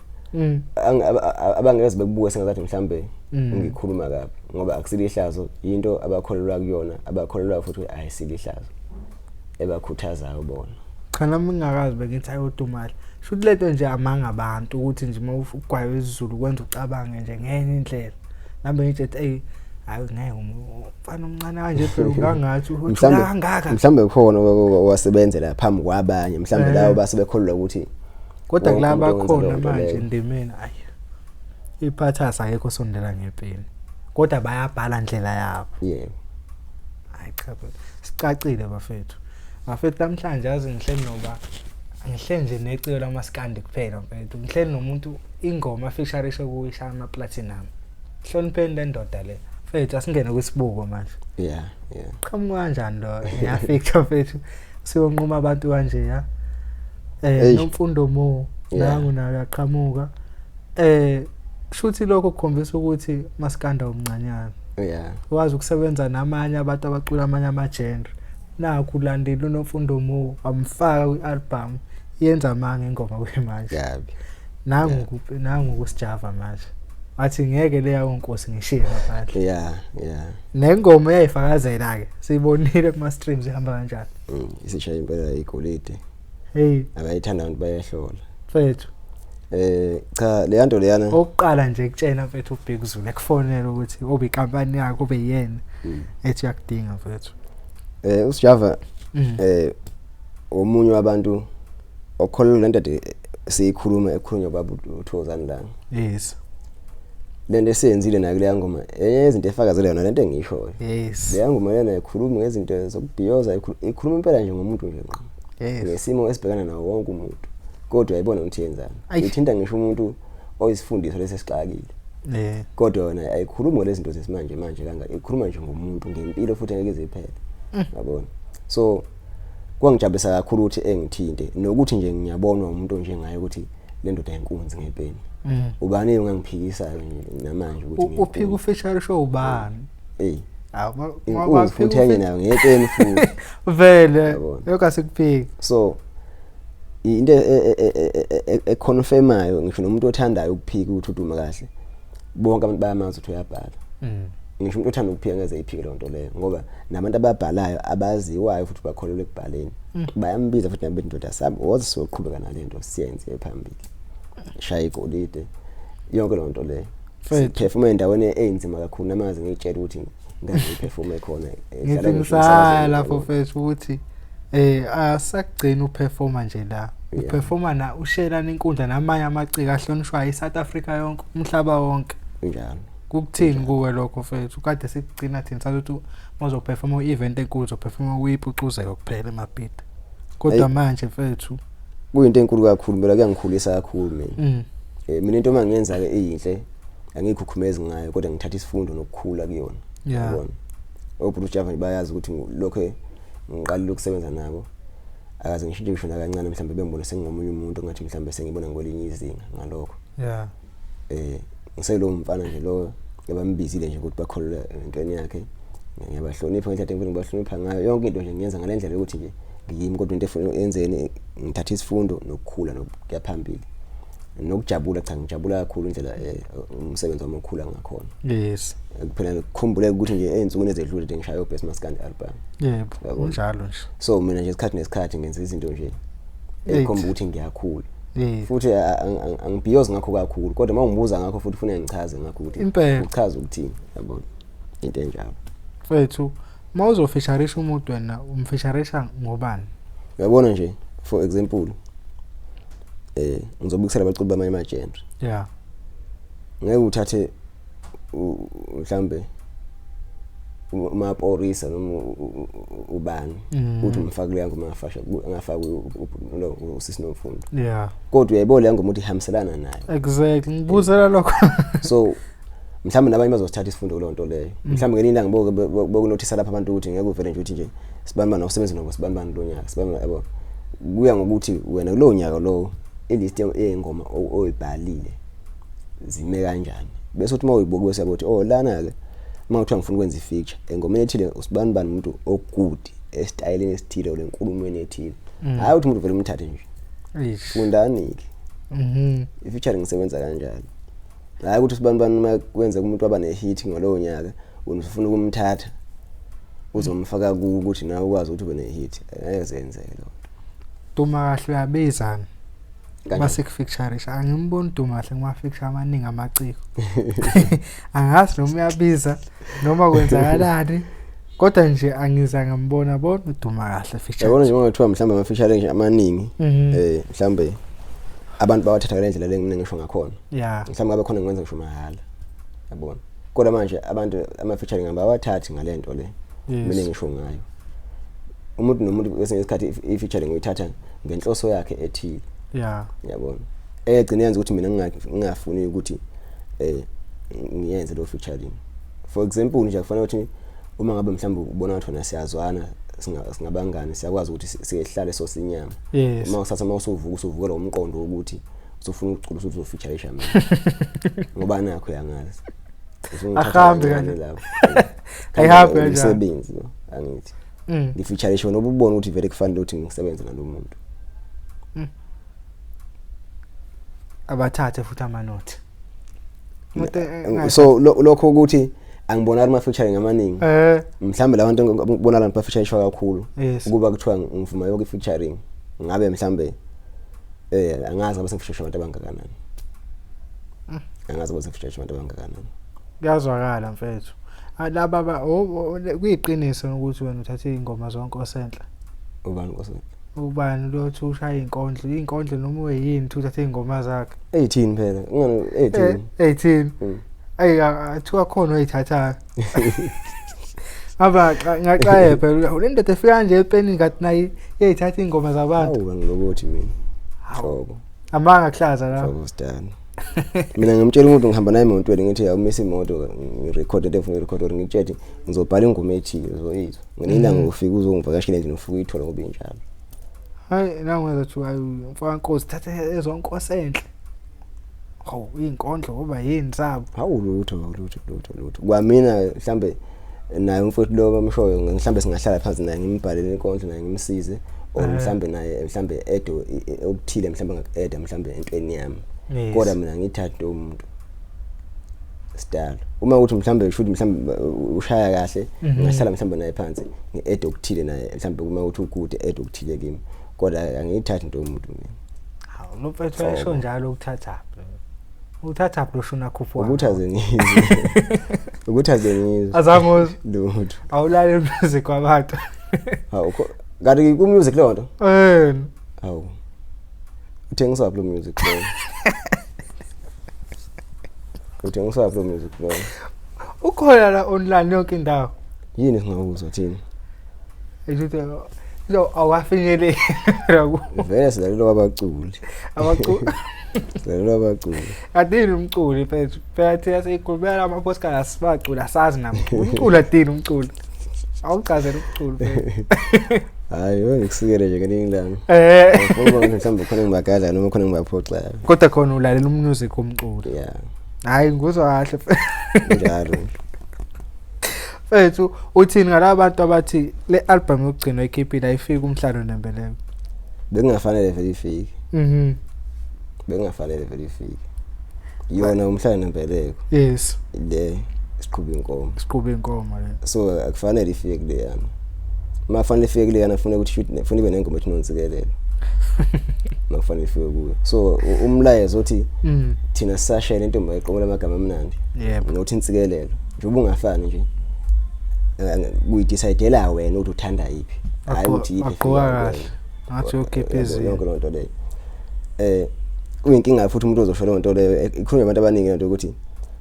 A: abangeze bekubuke sengathi mhlambe ngikhuluma kabi ngoba akusilo ihlazo, into abakholelwa kuyona, abakholelwa futhi ayisilo ihlazo ebakhuthazayo bona.
B: Cha, nami ngingakazi bengithi ayodumala. Shuthi lento nje amanga abantu ukuthi nje uma ugwayo isiZulu kwenza ucabange nje ngenye indlela. Nami ngithi ey hayi ngeke umfana omncane kanje phela ungangathi uthula kangaka.
A: Mhlambe khona owasebenzela phambi kwabanye, mhlambe labo basebekholelwa ukuthi
B: kodwa kulaba khona manje endimeni ayi iphathasa akekho sondela ngempini. Kodwa bayabhala ndlela yabo.
A: Yebo.
B: Hayi cha, sicacile bafethu. Bafethu namhlanje azi ngihleli noba ngihleli nje neciko lamaskandi kuphela mfethu. Ngihleli nomuntu ingoma featurishe kuyishaya ama platinum. Hlonipheni le ndoda le. Mfethu asingene kwisibuko manje.
A: Yeah.
B: Qhamuka kanjani lo ngiyafika mfethu. Siyonquma abantu kanje ya. Nomfundo Mo nangu nayo yaqhamuka. Shuthi lokho kukhombisa ukuthi maskanda umncanyana. Wazi ukusebenza namanye abantu abacula amanye ama genre. Nakho ulandela uNomfundo Mo amfaka kwi-album yenza amanga ingoma kuyimanje.
A: Kabi.
B: Nangu nangu kusijava manje. Wathi ngeke leya nkosi ngishiye ngaphandle.
A: Yeah.
B: Nengoma uyayifakazela ke. Sibonile kuma streams ihamba kanjani.
A: Isishaya impela igolide.
B: Hey,
A: abayithanda abantu bayahlola.
B: Mfethu.
A: Cha le nto leyana.
B: Oqala nje kutshena mfethu uBig Zulu ekufonela ukuthi obe inkampani yakho ube yena. Ethi uyakudinga mfethu.
A: uSjava omunye wabantu okholelwa lento ade siyikhuluma ekhulunywa baba uThokozani Langa.
B: Yes.
A: Lento esiyenzile nayo kuleya ngoma enye izinto efakazela yona lento engishoyo.
B: Yes.
A: Leya ngoma lena ikhuluma ngezinto zokubhiyoza, ikhuluma impela nje ngomuntu nje ngqo.
B: Yes.
A: Ngesimo esibhekana nawo wonke umuntu. Kodwa uyayibona ukuthi yenzani. Ithinta ngisho umuntu oyisifundiso lesi esixakile.
B: Yeah.
A: Kodwa yona ayikhulumi ngale zinto zesimanje manje kanga, ikhuluma nje ngomuntu ngempilo futhi ngeke iziphele. Yabona. So kwangijabulisa kakhulu ukuthi engithinte nokuthi nje ngiyabonwa umuntu onjengaye ukuthi le ndoda inkunzi ngempela. Ubani ongangiphikisayo nje namanje ukuthi
B: uphika ufeature show ubani?
A: Eh. Inkunzi futhi enye nayo ngempela futhi.
B: Vele lokho asikuphiki.
A: So into econfirmayo ngisho nomuntu othandayo ukuphika ukuthi uduma kahle. Bonke abantu bayamazi ukuthi uyabhala. Ngisho umuntu othanda ukuphika ngeze iphike lonto leyo ngoba nabantu ababhalayo abaziwayo futhi bakholelwa ekubhaleni. Bayambiza futhi nabe indoda sami woze soqhubeka nalento siyenze phambili. Shaya igolide yonke lonto leyo. Perform endaweni enzima kakhulu namazi ngitshela ukuthi ngazi khona.
B: Ngithi ngisaya lapho mfethu ukuthi asakugcina uperforma nje la. Uperforma na ushelana inkundla namanye amaciko ahlonishwayo iSouth Africa yonke, umhlaba wonke.
A: Njalo.
B: Kukuthini kuwe lokho mfethu? Kade sikugcina thina sathi ukuthi mawuzoperforma i-event enkulu uzoperforma kuyipucuzeko kuphela eMabhida. Kodwa manje mfethu
A: kuyinto enkulu kakhulu mina, kuyangikhulisa kakhulu mina. Mina into mangiyenza ke eyinhle angikhukhumezi ngayo kodwa ngithatha isifundo nokukhula kuyona.
B: Yabona.
A: Obhuti Java bayazi ukuthi lokho ngiqalile ukusebenza nabo. Akaze ngishintshe ngisho nakancane mhlambe bengibona sengingomunye umuntu ngathi mhlambe sengibona ngikwelinye izinga ngalokho.
B: Yeah.
A: Ngiselo mfana nje lo abambizile nje ukuthi bakholelwe entweni yakhe. Ngiyabahlonipha ngendlela engifuna ngibahlonipha ngayo. Yonke into nje ngiyenza ngalendlela ukuthi nje ngiyimi kodwa into efuna enzeni ngithatha isifundo nokukhula nokuya phambili. Nokujabula, cha ngijabula kakhulu indlela umsebenzi wami okhula ngakhona.
B: Yes.
A: Kuphela ngikhumbule ukuthi nje ezinsukwini ezedlule nje ngishaya uBest Maskandi album.
B: Yebo, kunjalo nje.
A: So mina nje isikhathi nesikhathi ngenza izinto nje ekhomba ukuthi ngiyakhula. Futhi angibhiyozi ngakho kakhulu kodwa uma ungibuza ngakho futhi ufuna ngichaze ngakho ukuthi uchaza ukuthini, yabona into enjalo.
B: Mfethu, uma uzofisharisha umuntu wena umfisharisha ngobani?
A: Uyabona nje for example ngizobukisela abaculi bamanye ama genre.
B: Yeah.
A: Ngeke uthathe mhlambe uMaporisa noma ubani uthi umfake leya ngoma ngafasha ngafaka lo usisi Nomfundo.
B: Yeah.
A: Kodwa uyayibona leya ngoma ukuthi ihambiselana nayo.
B: Exactly. Ngibuzela lokho.
A: So mhlawumbe nabanye bazosithatha isifundo kuloo nto leyo. Mhlawumbe ngelinye ilanga bokunothisa lapha abantu ukuthi ngeke uvele nje uthi nje sibanibani awusebenzi nabo sibanibani lo nyaka sibanibani yabo. Kuya ngokuthi wena kulowo nyaka lowo ilist yengoma oyibhalile zime kanjani. Bese uthi mawuyibuka bese uyabuka ukuthi oh lana ke uma kuthiwa ngifuna ukwenza i-feature engomeni ethile usibanibani umuntu ogood esitayeleni esithile or enkulumweni ethile. Hhayi ukuthi umuntu vele umthathe nje. Fundani-ke. I-featuring isebenza kanjalo. Hhayi ukuthi usibani bani uma kwenzeka umuntu waba ne-hit ngalowo nyaka, wena usufuna ukumthatha uzomfaka kuwo ukuthi nawe ukwazi ukuthi ube ne-hit. Angeke zenzeke leyo nto.
B: Duma kahle uyabizana. Base kufeaturisha angimboni Duma kahle kuma feature amaningi amaciko. Angazi noma uyabiza noma kwenzakalani. Kodwa nje angiza ngambona bona uDuma kahle feature.
A: Yabona njengoba kuthiwa mhlawumbe ama featuring amaningi mhlawumbe abantu bawathatha ngale ndlela le mina ngisho ngakhona. Mhlawumbe ngabe khona ngikwenza ngisho mahhala. Yabona. Kodwa manje abantu ama featuring abawathathi ngalento le mina ngisho ngayo. Umuntu nomuntu kwesinye isikhathi i-featuring uyithatha ngenhloso yakhe ethile. Yabona. Egcine yenza ukuthi mina ngingafuni ukuthi ngiyenze lo featuring. For example nje kufanele ukuthi uma ngabe mhlawumbe ubona ukuthi wena siyazwana singabangani siyakwazi ukuthi sihlale sosinyama. Uma usatha uma usuvuka usuvukela umqondo ukuthi usufuna ukucula usuzofeatureisha mina. Ngoba nakho uyangazi.
B: Ahambe kanje
A: lapho.
B: Ayihambe
A: kanje. Umsebenzi lo angithi. Ngifeatureisha wena ububona ukuthi vele kufanele ukuthi ngisebenze nalo muntu.
B: Abathathe futhi amanothi.
A: So lokho ukuthi angibonakali ama featuring amaningi. Mhlambe labantu ngibonakala ba featureishwa kakhulu ukuba kuthiwa ngivuma yonke featuring ngabe mhlambe angazi ngabe sengifeatureisha abantu abangakanani. Angazi ngabe sengifeatureisha abantu abangakanani.
B: Kuyazwakala mfethu. Laba kuyiqiniso ukuthi wena uthathe izingoma zonke osenhla.
A: Ubani osenhla?
B: Ubani lo uthi ushaya inkondlo, inkondlo noma uyini uthathe izingoma zakhe.
A: 18 phela. Ungani 18.
B: 18. Ayi athiwa khona oyithathayo. Aba ngaqaye phela le ndoda efika nje epenini ngathi nayi yayithatha izingoma zabantu.
A: Hawu ngilokuthi mina. Hlobo.
B: Amanga kuhlaza la.
A: Hlobo sidala. Mina ngimtshela umuntu ngihamba naye emotweni ngithi awumise imoto ngirecord into efuna uyirecord or ngitshele ngizobhala ingoma ethile uzoyizwa. Ngelinye ilanga ufika uzongivakashela endlini ufike uyithole ngoba injalo.
B: Hayi nangu ngizothi hayi mfana Nkosi thatha ezonkosi enhle. Hawu izinkondlo ngoba yini sabo.
A: Hawu lutho lutho lutho lutho. Kwamina mhlambe naye umfowethu lo bamshoyo mhlambe singahlala phansi naye ngimbhalele inkondlo naye ngimsize or mhlambe naye mhlambe edo okuthile mhlambe ngaku-eda mhlambe entweni yami. Kodwa mina ngithathe umuntu sidalo. Uma ukuthi mhlambe usho mhlambe ushaya kahle ngingahlala mhlambe naye phansi ngi-ede okuthile naye mhlambe uma ukuthi ukude ede okuthile kimi. Kodwa angiyithathi into yomuntu mina.
B: Hawu lo mfethu uyasho njalo ukuthatha. Uthatha lo shuna khuphuka.
A: Ukuthi aze ngizwe. Ukuthi aze ngizwe.
B: Azange
A: lutho.
B: Awulale music kwabantu.
A: Hawu kanti ku music leyo nto? Hawu. Uthengiswa lo music lo. Uthengiswa lo music lo.
B: Ukhona la online yonke indawo.
A: Yini singakuzwa thina?
B: Eshuthi lo awafinyeleli
A: ku. Vele silalelwa abaculi.
B: Abaculi.
A: Silalelwa abaculi.
B: Adini umculi mfethu. Phela thina siyikhulumela ama podcast asibaculi asazi namculi. Umculi adini umculi. Awuchazele umculi mfethu.
A: Hayi wena ngikusikele nje ngelinye ilanga. Ngoba mhlawumbe khona ngibagadla noma khona ngibaphoxayo.
B: Kodwa khona ulalela umusic womculo.
A: Yeah.
B: Hayi ngikuzwa kahle.
A: Njalo.
B: Mfethu uthini ngalaba bantu abathi le album yokugcina ekhiphile ayifiki umhlalo nembeleko?
A: Bekungafanele vele ifike. Bekungafanele vele ifike. Yona umhlalo nembeleko.
B: Yes.
A: Le siqhuba inkomo.
B: Siqhuba inkomo le.
A: So akufanele ifike kuleyana. Uma kufanele ifike kuleyana kufanele ukuthi shoot kufanele ibe nengoma ethi nonsikelelo. Makufanele ifike kuyo. So umlayezo uthi thina sisashela intombi eqomela amagama amnandi.
B: Yebo.
A: Nokuthi insikelelo. Njengoba ungafani nje. Kuyidecidela wena ukuthi uthanda yiphi. Hayi ukuthi yiphi.
B: Aqoka kahle. Ngathi uyokhipha izinto.
A: Yonke lonto leyo. Kuyinkinga futhi umuntu ozosho lonto leyo. Ikhulunywa abantu abaningi lento ukuthi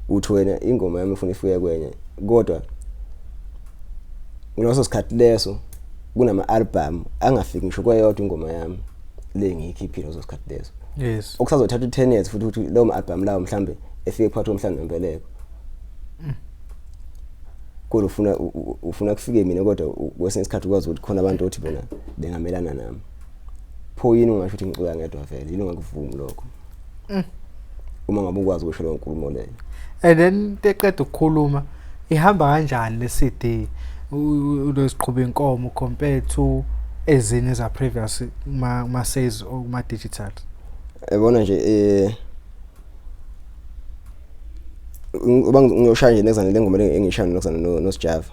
A: uthi wena ingoma yami ufuna ifike kwenye. Kodwa kuleso sikhathi leso kunama album angafiki ngisho kweyodwa ingoma yami le ngiyikhiphile leso sikhathi leso.
B: Yes.
A: Okusazothatha u10 years futhi ukuthi lawo album lawo mhlambe efike phakathi komhlanje nempeleko. Kodwa ufuna kufike mina kodwa kwesinye isikhathi ukwazi ukuthi khona abantu othi bona bengamelana nami. Pho yini ungasho ukuthi ngicula ngedwa vele yini ungakuvumi lokho? Uma ngabe ukwazi ukusho leyo nkulumo leyo.
B: And then eqeda ukukhuluma ihamba kanjani le CD? Uloziqhuba inkomo compared to ezinye za previous ma sales kuma digital.
A: Yabona nje, uba ngiyoshaya nje nekuzana le ngoma le engiyishaya nokuzana noSjava.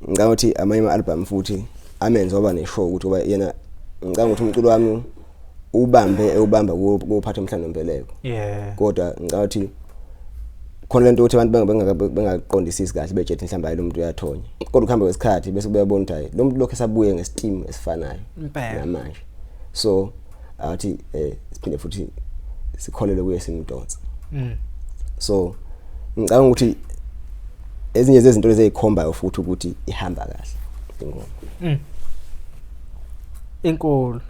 A: Ngicabanga ukuthi amanye ama-album futhi amenze waba ne-show ukuthi ngoba yena, ngicabanga ukuthi umculo wami ubambe ewubamba kuwuphatha umhlanje nombeleko. Kodwa ngicabanga ukuthi khona lento ukuthi abantu bengaqondisisi kahle, betshethi mhlawumbe hayi, lo muntu uyathonya, kodwa ukuhamba kwesikhathi bese kuyabona ukuthi hayi, lo muntu lokho esabuye nge-steam esifanayo namanje. So athi siphinde futhi sikholele kuye, simdonsa. So ngicabanga ukuthi ezinye zezinto lezi ezikhombayo futhi ukuthi ihamba kahle ingoma.
B: Inkulu.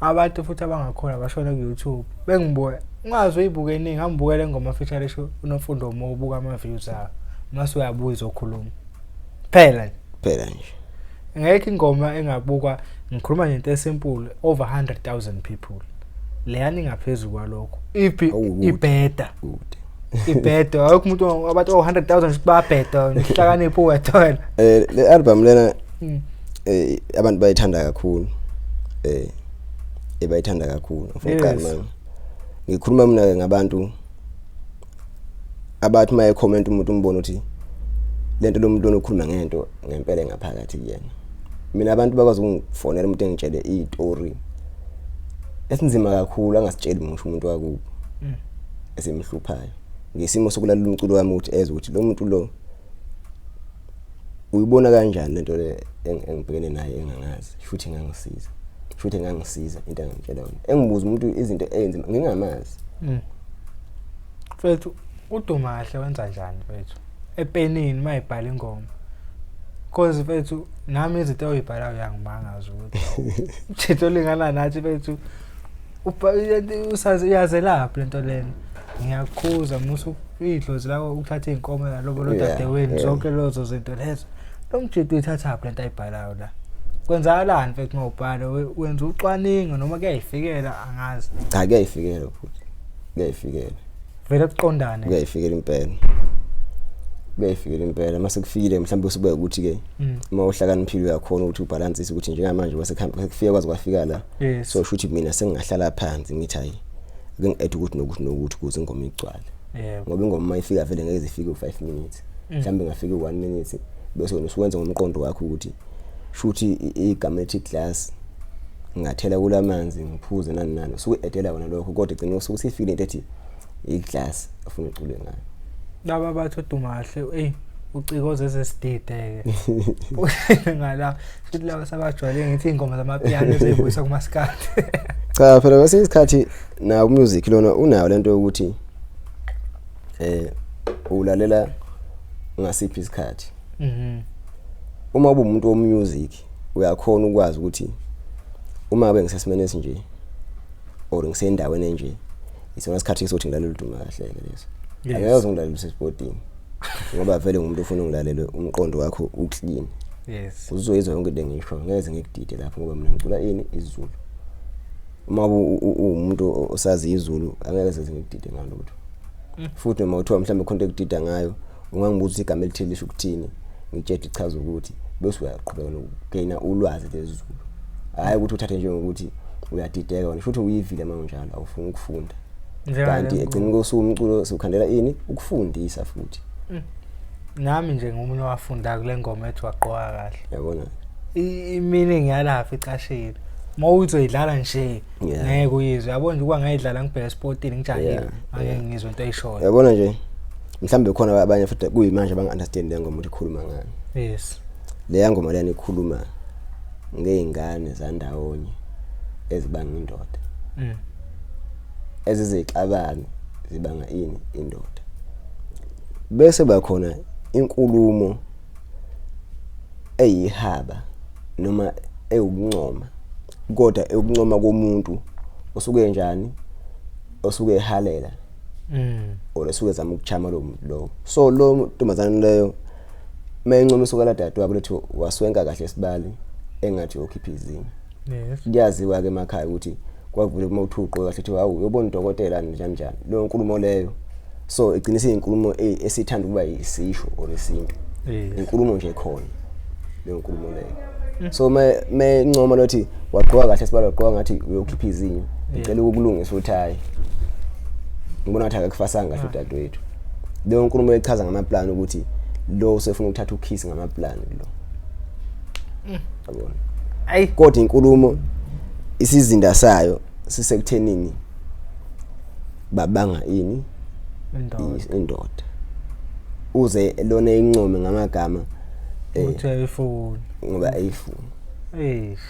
B: Abantu futhi abangakhona bashona ku YouTube. Bengibuka ungaze uyibuke eningi, angibukele ingoma feature esho uNomfundo Mo, ubuka ama views ayo. Mase uyabuya izokhuluma. Phela nje.
A: Phela nje.
B: Ngekho ingoma engabukwa, ngikhuluma nje into esimple, over 100,000 people. Leyani ngaphezulu kwalokho. Iphi?
A: Awukude.
B: Ibheda.
A: Kude.
B: Ibheda. Akukho umuntu, abantu awu 100,000 bayabheda, uhlakaniphi uwedwa wena.
A: Le album lena abantu bayithanda kakhulu. Bayithanda kakhulu. Ngifuna ukuqala manje. Ngikhuluma mina ke ngabantu abathi maye comment umuntu umbona ukuthi lento lo muntu okhuluma ngento ngempela engaphakathi kuyena. Mina abantu bakwazi ukungifonela, umuntu engitshele izitori esinzima kakhulu, angasitsheli ngisho umuntu wakubo esimhluphayo, ngesimo sokulalela umculo wami, ukuthi ezwe ukuthi lo muntu lo uyibona kanjani lento le engibhekene nayo, engangazi futhi engangisiza, futhi engangisiza into engangitshela yona, engibuza umuntu izinto ey'nzima ngingamazi.
B: Mfethu, uDuma kahle wenza njani mfethu epenini mayibhala ingoma? Cause mfethu, nami izinto oyibhalayo uyangimangaza ukuthi umthetho olingana nathi mfethu, usazi uyazelaphi lento lena. Ngiyakukhuza, musu idlozi lakho ukuthatha iy'nkomo lalobo lodadewenu, zonke lezo zinto lezo. Lo mjito uyithathaphi lento ayibhalayo la? Kwenzakalani mfethu uma ubhala? Wenza ucwaningo noma kuyayifikela? Angazi.
A: Cha, kuyayifikela futhi, kuyayifikela.
B: Vele kuqondane.
A: Kuyayifikela impela, kuyayifikela impela. Mase kufikile mhlawumbe usubuye ukuthi-ke uma uhlakaniphile uyakhona ukuthi ubhalansise ukuthi njengamanje kwase kufika kwaze kwafika la. So shuthi mina sengingahlala phansi ngithi hayi, ake ngi-add ukuthi nokuthi nokuthi ukuze ingoma igcwale. Ngoba ingoma uma ifika vele ngeke zifike u-5 minutes, mhlawumbe ingafika u-1 minute, bese wena usuwenza ngomqondo wakho ukuthi shuthi igama elithi glass ngingathela kulamanzi ngiphuze nani nani, usuku-edela wona lokho, kodwa egcine usuke usifikile into ethi iglass ofuna ucule ngayo.
B: Laba bathi uDuma kahle, eyi, ucikoze ezesidide-ke ngala futhi, laba sabajwayele ngithi iy'ngoma zamapiyano eziyibuyisa kumasikandi.
A: Cha, phela kwesinye isikhathi nawo umusic lona unayo lento yokuthi ulalela ngasiphi isikhathi. Uma ube umuntu womusic uyakhona ukwazi ukuthi uma ngabe ngisesimeni esinje or ngisendaweni enje, isona sikhathi sokuthi ngilalela uDuma kahle ke leso. Angeke ngilalele usesipotini ngoba vele ngumuntu ofuna ungilalele umqondo wakho uclean. Uzoyizwa yonke into engisho, ngeke ngikudide lapho ngoba mina ngicula ini isiZulu. Uma uwumuntu osazi isiZulu angeke seze ngikudide ngalutho. Futhi noma kuthiwa mhlawumbe khona into ekudida ngayo, ungangibuza ukuthi igama elithile lisho ukuthini, ngitshele ichaza ukuthi, bese uyaqhubeka nokugaina ulwazi lesiZulu. Hhayi ukuthi uthathe njengokuthi uyadideka wena, futhi uyivile uma unjalo awufuni ukufunda. Kanti egcina kosuku umculo siwukhandela ini? Ukufundisa futhi.
B: Nami nje ngumunye owafunda kule ngoma ethi Wagqoka Kahle.
A: Yabona.
B: I-meaning yalapha icashile. Uma uzoyidlala nje ngeke uyizwe. Yabo nje, ukuba ngayidlala ngibheke esipotini ngijahile, angeke ngizwe into ayishoyo.
A: Yabona nje, mhlawumbe khona abanye futhi kuyimanje abanga-understand le ngoma ukuthi ikhuluma ngani. Leya ngoma leyana ikhuluma ngey'ngane zandawonye ezibanga indoda. Ezizixabane zibanga ini? Indoda. Bese bakhona inkulumo eyihaba noma ewukuncoma, kodwa ewukuncoma komuntu osuke njani, osuke ehalela or esuke ezama ukuchama lo muntu lowo. So lo ntombazane leyo mayencoma isuka la dadewabo lethi waswenka kahle sibali engathi uyokhipha izinyo. Kuyaziwa-ke emakhaya ukuthi kwavule uma uthi ugqoke kahle kuthiwa hawu, uyobona udokotela njani njani, leyo nkulumo leyo. So igcine isiyinkulumo esithanda ukuba isisho or isintu. Inkulumo nje khona leyo nkulumo leyo. So me ncoma lothi wagqoka kahle sibalo, wagqoka ngathi uyokhipha izinyo, ngicela ukukulungisa ukuthi hayi, ngibona ngathi akakufasanga kahle udadewethu. Leyo nkulumo ichaza ngamaplan ukuthi lo usefuna ukuthatha ukhisi ngamaplan lo, yabona?
B: Ayi.
A: Kodwa inkulumo isizinda sayo sisekuthenini babanga ini?
B: Indoda.
A: Indoda, uze lona income ngamagama
B: Uthi ayifuni.
A: Ngoba ayifuni.
B: Eish,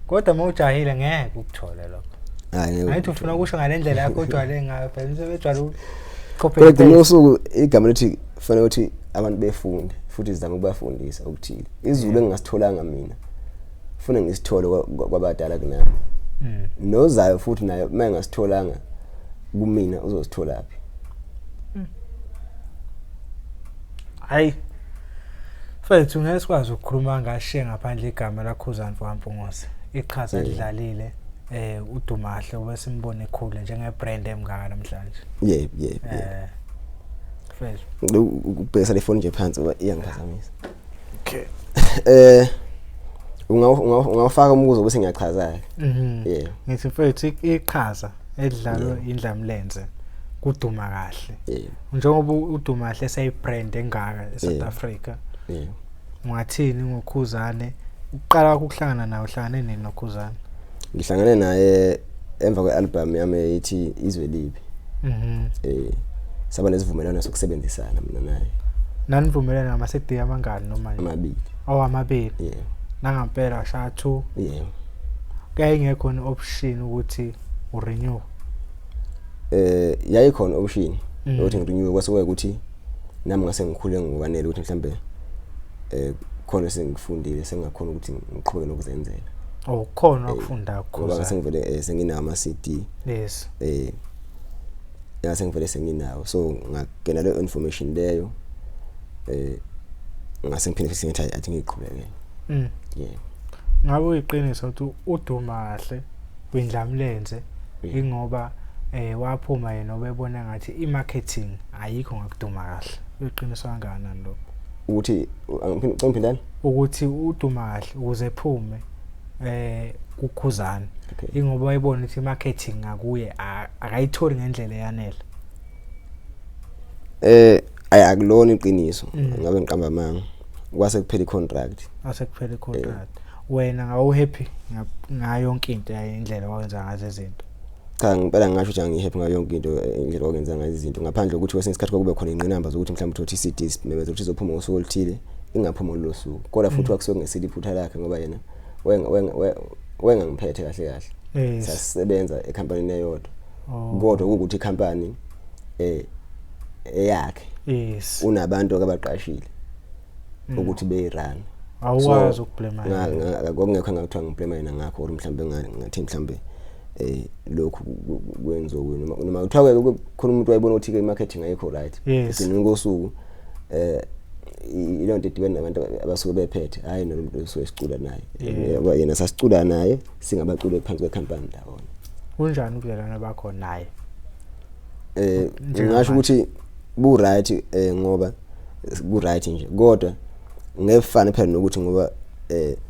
B: kodwa uma ujahile ngeke ukuthole lokho.
A: Hayi, ngeke.
B: Angithi ufuna ukusho ngale ndlela yakho ojwayele ngayo phela, sebejwayele ukucopy
A: Kodwa
B: and paste.
A: usuku igama lithi kufanele ukuthi abantu befunde futhi sizame ukubafundisa okuthile. Izulu engingasitholanga mina funa ngisithole kwabadala kunami, nozayo futhi naye uma engasitholanga kumina uzositholaphi?
B: Hayi mfethu, ngeke sikwazi ukukhuluma ngashiye ngaphandle igama laKhuzani Mpungose, iqhaza elidlalile uDumahle ube simbone ekhule njenge brand emngaka namhlanje.
A: Yebo.
B: Mfethu.
A: Ngicela ukubhekisa le phone nje phansi ngoba iyangiphazamisa.
B: Okay.
A: Ungawufaka umbuzo bese ngiyachaza. Yebo.
B: Ngithi mfethu, iqhaza edlalwe indlamlenze kuduma kahle, njengoba uDumahle seyibrand engaka eSouth Africa, ungathini ngoKhuzane? Uqala kwakho ukuhlangana nawe, uhlangane nini noKhuzane?
A: Ngihlangane naye emva kwe-album yami eyithi Izwe Libi. Saba nesivumelwano sokusebenzisana mina naye.
B: Nanivumelene ngama-CD amangani noma nje?
A: Amabili.
B: Oh, amabili.
A: Yebo.
B: Nangampela washaya two?
A: Yebo.
B: Kayingekho option ukuthi urenew?
A: Yayikhona option ukuthi ngirenew, kwase ukuthi nami ngase ngikhule ngokwanele ukuthi mhlambe khona sengifundile, sengakhona ukuthi ngiqhubeke nokuzenzela.
B: Oh, khona wakufunda
A: ngoba
B: kuKhuzani.
A: Ngase ngivele senginawo ama CD. Ngase ngivele senginawo, so ngagena leyo information leyo, ngase ngiphinde futhi ngithi athi ngiqhubekele. Yeah.
B: Ngabe uyiqiniso ukuthi uduma kahle kwindlamlenze ingoba waphuma yena obebona ngathi i-marketing ayikho ngakuduma kahle, uyiqiniso kangakanani lokho?
A: Ukuthi angiphinde, ngiphindani?
B: Ukuthi uduma kahle ukuze ephume kuKhuzani ingoba wayebona ukuthi i-marketing ngakuye akayitholi ngendlela eyanele.
A: Ayi, akulona iqiniso, ngabe ngiqamba amanga. Kwase kuphela i-contract.
B: Ase kuphela i-contract, wena ngawu happy ngayo yonke into, indlela owenza ngazo izinto?
A: Cha, ngempela ngingasho ukuthi angihappy ngayo yonke into, indlela okwenza ngayo izinto, ngaphandle kokuthi kwesinye isikhathi kwakube khona ingqinamba zokuthi mhlawumbe uthole i-CD simemezela ukuthi izophuma ngosuku oluthile, ingaphuma ngololo suku. Kodwa futhi kwakusuke kungesilo iphutha lakhe ngoba yena wayengangiphethe kahle kahle. Sasisebenza ekhampanini eyodwa, kodwa kuwukuthi ikhampani eyakhe, unabantu abaqashile ukuthi beyirun.
B: Awukwazi ukublame yena.
A: Kwakungekho engakuthiwa ngiblame yena ngakho, or mhlawumbe ngathi mhlawumbe lokhu kwenziwa kuye, noma kuthiwa ke khona umuntu wayebona ukuthi ke i-marketing ayikho right. Ekugcineni kosuku ile nto idibene nabantu abasuke bephethe, hayi nalomuntu osuke sicula naye. Yebo, yena sasicula naye singabaculi phansi kwekhampani ndawonye.
B: Kunjani ubudlelwane bakho naye?
A: Ngingasho ukuthi bu right, ngoba ku right nje, kodwa ngefana phela nokuthi ngoba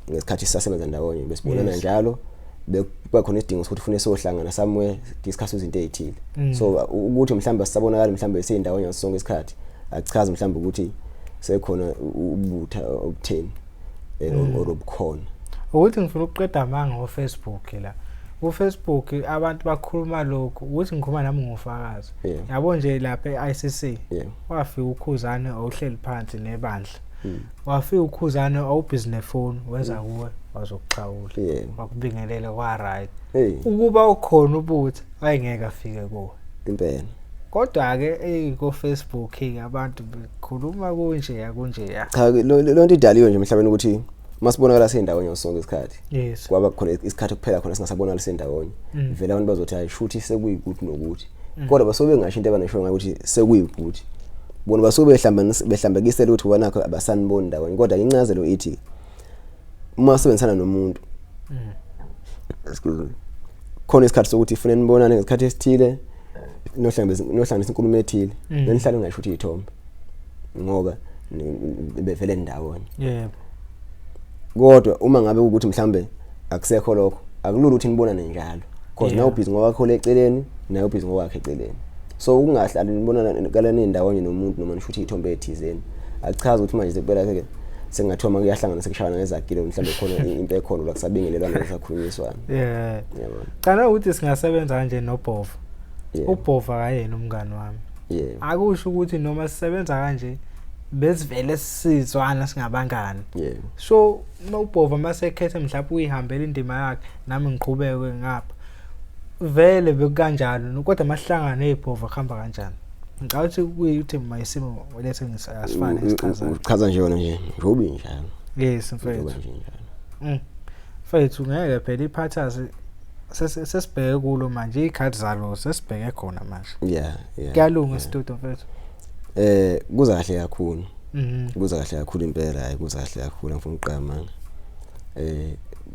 A: ngesikhathi sisasebenza ndawonye besibonana njalo, bekuba khona isidingo sokuthi ufune sohlangana somewhere, discuss izinto ezithile. So ukuthi mhlawumbe sisabonakala mhlawumbe seyindawonye ngaso sonke isikhathi akuchazi mhlawumbe ukuthi sekhona ubutha obutheni or obukhona.
B: Ukuthi ngifuna ukuqeda amanga ngo-Facebook la, ku-Facebook abantu bakhuluma lokhu, ukuthi ngikhuluma nami ngofakazi. Yabo nje lapha e-ICC, wafika uKhuzane awuhleli phansi nebandla, wafika uKhuzane awubhizi nefoni, weza kuwe wazokuxhawula, wakubingelela kwa-right.
A: Hey.
B: Ukuba ukhona ubutha wayengeke afike kuwe.
A: Impela.
B: Kodwa-ke eyi, ko-Facebook-ke abantu bekhuluma kunjeya kunjeya.
A: Cha, lo nto idaliwe nje emhlabeni ukuthi masibonakala seyindawonye ngaso sonke isikhathi, kwaba khona isikhathi kuphela khona singasabonakala sendawonye, vele abantu bazothi hayi, shuthi sekuyikuthi nokuthi, kodwa basuke bengasho into abanesho ngayo ukuthi sekuyikuthi. Bona basuke behlambekisela ukuthi wanakho abasaniboni ndawonye, kodwa incazelo ithi uma usebenzisana nomuntu, excuse me, khona isikhathi sokuthi ifune nibonane ngesikhathi esithile, nohlanganisa inkulumo ethile, nenihlale ngasho ukuthi iy'thombe, ngoba Bevele ndawonye.
B: Yebo.
A: Kodwa uma ngabe ukuthi mhlambe akusekho lokho, akulula ukuthi nibonane njalo because nawe ubhizi ngokwakho leceleni, naye ubhizi ngokwakhe eceleni. So ukungahlali nibonana kalani ndawonye nomuntu noma nisho ukuthi ithombe ethizeni akuchazi ukuthi manje sekuphela ke sengathiwa uma kuyahlangana sekushayana ngezagile, mhlawumbe khona into ekhona la kusabingelelwana, kusakhulunyiswana.
B: Yabona, cana ukuthi singasebenza kanje noBhova. UBhova kayena umngani wami. Akusho ukuthi noma sisebenza kanje besivele sizwana singabangani. So uma uBhova masekhethe mhlawumbe uyihambela indima yakhe, nami ngiqhubeke ngapha, vele bekukanjalo, kodwa masihlangana ezibhova kuhamba kanjani? Ngicabanga ukuthi kuyuthi mayisimo lethe ngisasifane
A: isichaza. Uchaza nje wona nje njengoba injalo.
B: Yes mfethu.
A: Nje njalo.
B: Mfethu ngeke phela iphathas sesibheke kulo manje, ikhathi zalo sesibheke khona manje. Kuyalunga studio mfethu.
A: Kuza kahle kakhulu. Kuza kahle kakhulu impela, hayi kuza kahle kakhulu, ngifuna ukuqama.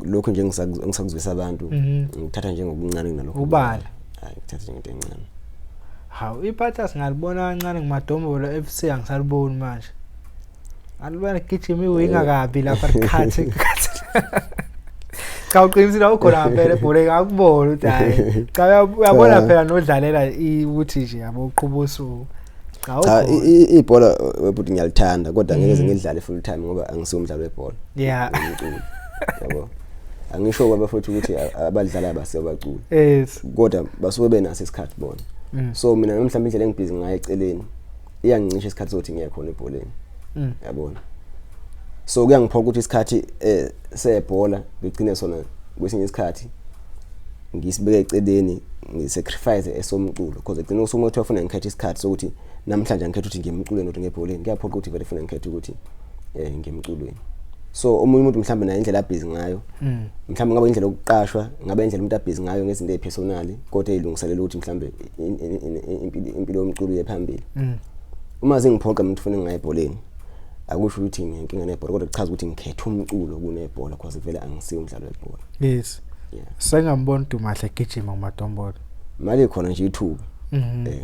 A: Lokho nje ngisakuzwisa abantu ngithatha njengokuncane kunalokho.
B: Ubala.
A: Hayi, ngithatha njengento encane.
B: Hawu, iphathas ngalibona kancane nguMadombolo FC, angisaliboni manje. Alibona gijima iwinga kabi lapha likhathi. Cha, uqinisile, ukhona ngempela ebholeni, akubona ukuthi hayi. Cha, uyabona phela nodlalela ukuthi nje yabo uqhuba usuku.
A: Cha, ibhola webhuti ngiyalithanda, kodwa ngeke ngidlale full time ngoba angisiwo umdlalo webhola. Umculo. Yabo. Angisho kwaba futhi ukuthi abadlali abasiyo abaculi. Kodwa basuke benaso isikhathi bona. So mina mhlawumbe indlela engibhizi ngayo eceleni iyangincisha isikhathi sokuthi ngiye khona ebholeni. Yabona. So kuyangiphoqa ukuthi isikhathi sebhola ngigcine sona kwesinye isikhathi ngisibeke eceleni, ngisacrifice esomculo, because egcina usuku kuthiwa ufuna ngikhethe isikhathi sokuthi namhlanje angikhethe ukuthi ngiyemculweni or ngebholeni, kuyaphoqa ukuthi vele funa ngikhethe ukuthi ngiyemculweni. So omunye umuntu mhlawumbe naye indlela abhizi ngayo, mhlawumbe ngabe indlela yokuqashwa, ngabe indlela umuntu abhizi ngayo ngezinto ezipersonal, kodwa ezilungiselela ukuthi mhlawumbe impilo yomculo iye phambili. Uma zingiphoqa mina ukuthi ufuna ngingaye ebholeni, akusho ukuthi nginenkinga nebhola, kodwa kuchaza ukuthi ngikhetha umculo kunebhola because vele angisiyo umdlalo webhola.
B: Yes. Sengambona uDumahle egijima kuMadombolo.
A: Mali khona nje ithuba.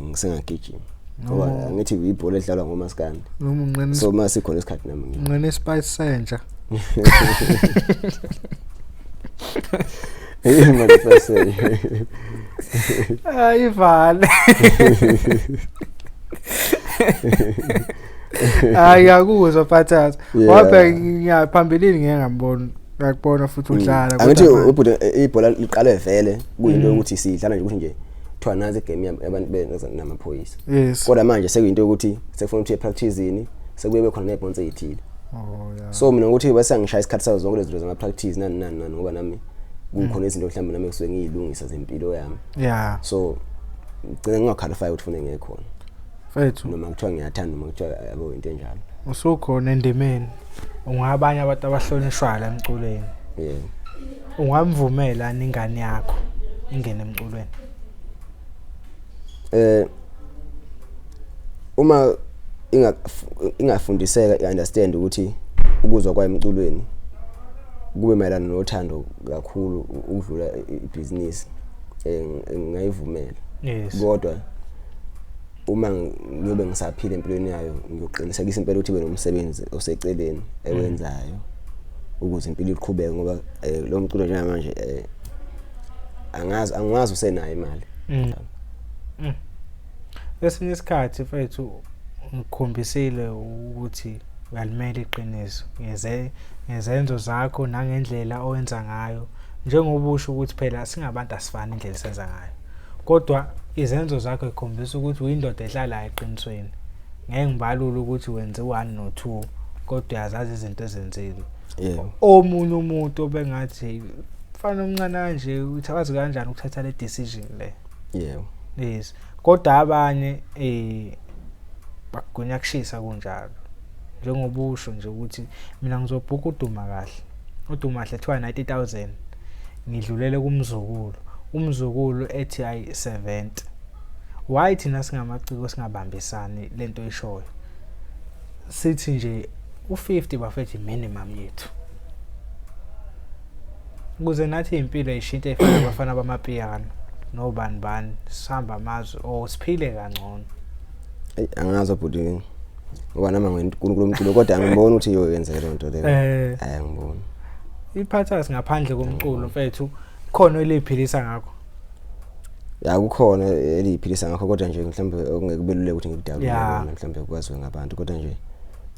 A: Ngisengagijima. Ngoba angithi ibhola edlalwa ngomaskandi.
B: Noma unqena.
A: So mase khona isikhathi nami
B: ngi. Unqena spice senja.
A: Yini manje spice?
B: Ayivale. Hayi, ngiyakuzwa Phathaza. Wapha ngiyaphambilini ngeke ngambona. Ngakubona futhi udlala.
A: Angithi ubhuti ibhola liqale vele kuyinto yokuthi sidlala nje ukuthi nje kuthiwa nazi igame yabantu namaphoyisa. Kodwa manje sekuyinto yokuthi sekufuna ukuthi epracticeini sekuye khona nezibonso ezithile.
B: Oh yeah.
A: So mina ukuthi bese ngishaya isikhathi sazo zonke lezi zinto zama practice nani nani nani, ngoba nami kukhona izinto mhlawumbe nami kusuke ngiyilungisa zempilo yami. So ngicela ngingaqualify ukuthi ufune ngiye khona.
B: Mfethu
A: noma kuthiwa ngiyathanda, noma kuthiwa yabo into enjalo.
B: Usukhona endimeni, ungabanye abantu abahlonishwayo la emculweni.
A: Yebo.
B: Ungamvumela ingane yakho ingene emculweni?
A: Uma ingafundiseka, i-understand ukuthi ukuzwa kwayo emculweni kube mayelana nothando kakhulu ukudlula ibhizinisi, ngingayivumela. Kodwa uma ngiyobe ngisaphila empilweni yayo, ngiyoqinisekisa impela ukuthi ibe nomsebenzi oseceleni ewenzayo ukuze impilo iqhubeke, ngoba lo mculo njengamanje angazi angiwazi usenayo imali.
B: Esinye isikhathi mfethu ngikhombisile ukuthi uyalimela iqiniso ngezenzo zakho nangendlela owenza ngayo, njengoba usho ukuthi phela singabantu asifani indlela esenza ngayo, kodwa izenzo zakho zikhombisa ukuthi uyindoda ehlalayo eqinisweni. Ngeke ngibalule ukuthi wenze 1 no 2, kodwa uyazazi izinto ezenzile. Omunye umuntu obengathi mfana omncane kanje uthi awazi kanjani ukuthatha le decision le.
A: Yebo.
B: Yes. Kodwa abanye bagunya kushisa kunjalo. Njengoba usho nje ukuthi mina ngizobhuka uDuma kahle. uDuma kahle kuthiwa 90,000, ngidlulele kumzukulu. Umzukulu ethi ayi 70. Why thina singamaciko singabambisani lento ishoyo? Sithi nje u50 bafethu minimum yethu. Ukuze nathi impilo ishintshe ifana abafana bamapiyano nobani bani, sihamba amazwe or siphile kangcono.
A: Ey, angazi bhuti, Ngoba nami nginkulunkulu umculo kodwa angiboni ukuthi iyoyenzeka leyo nto leyo.
B: Eh.
A: Hayi angiboni.
B: Iphathas ngaphandle komculo mfethu khona eliphilisa ngakho.
A: Ya kukhona eliyiphilisa ngakho kodwa nje mhlawumbe okungeke kubeluleke ukuthi ngikudalule
B: Yeah.
A: kona mhlawumbe kwaziwe ngabantu kodwa nje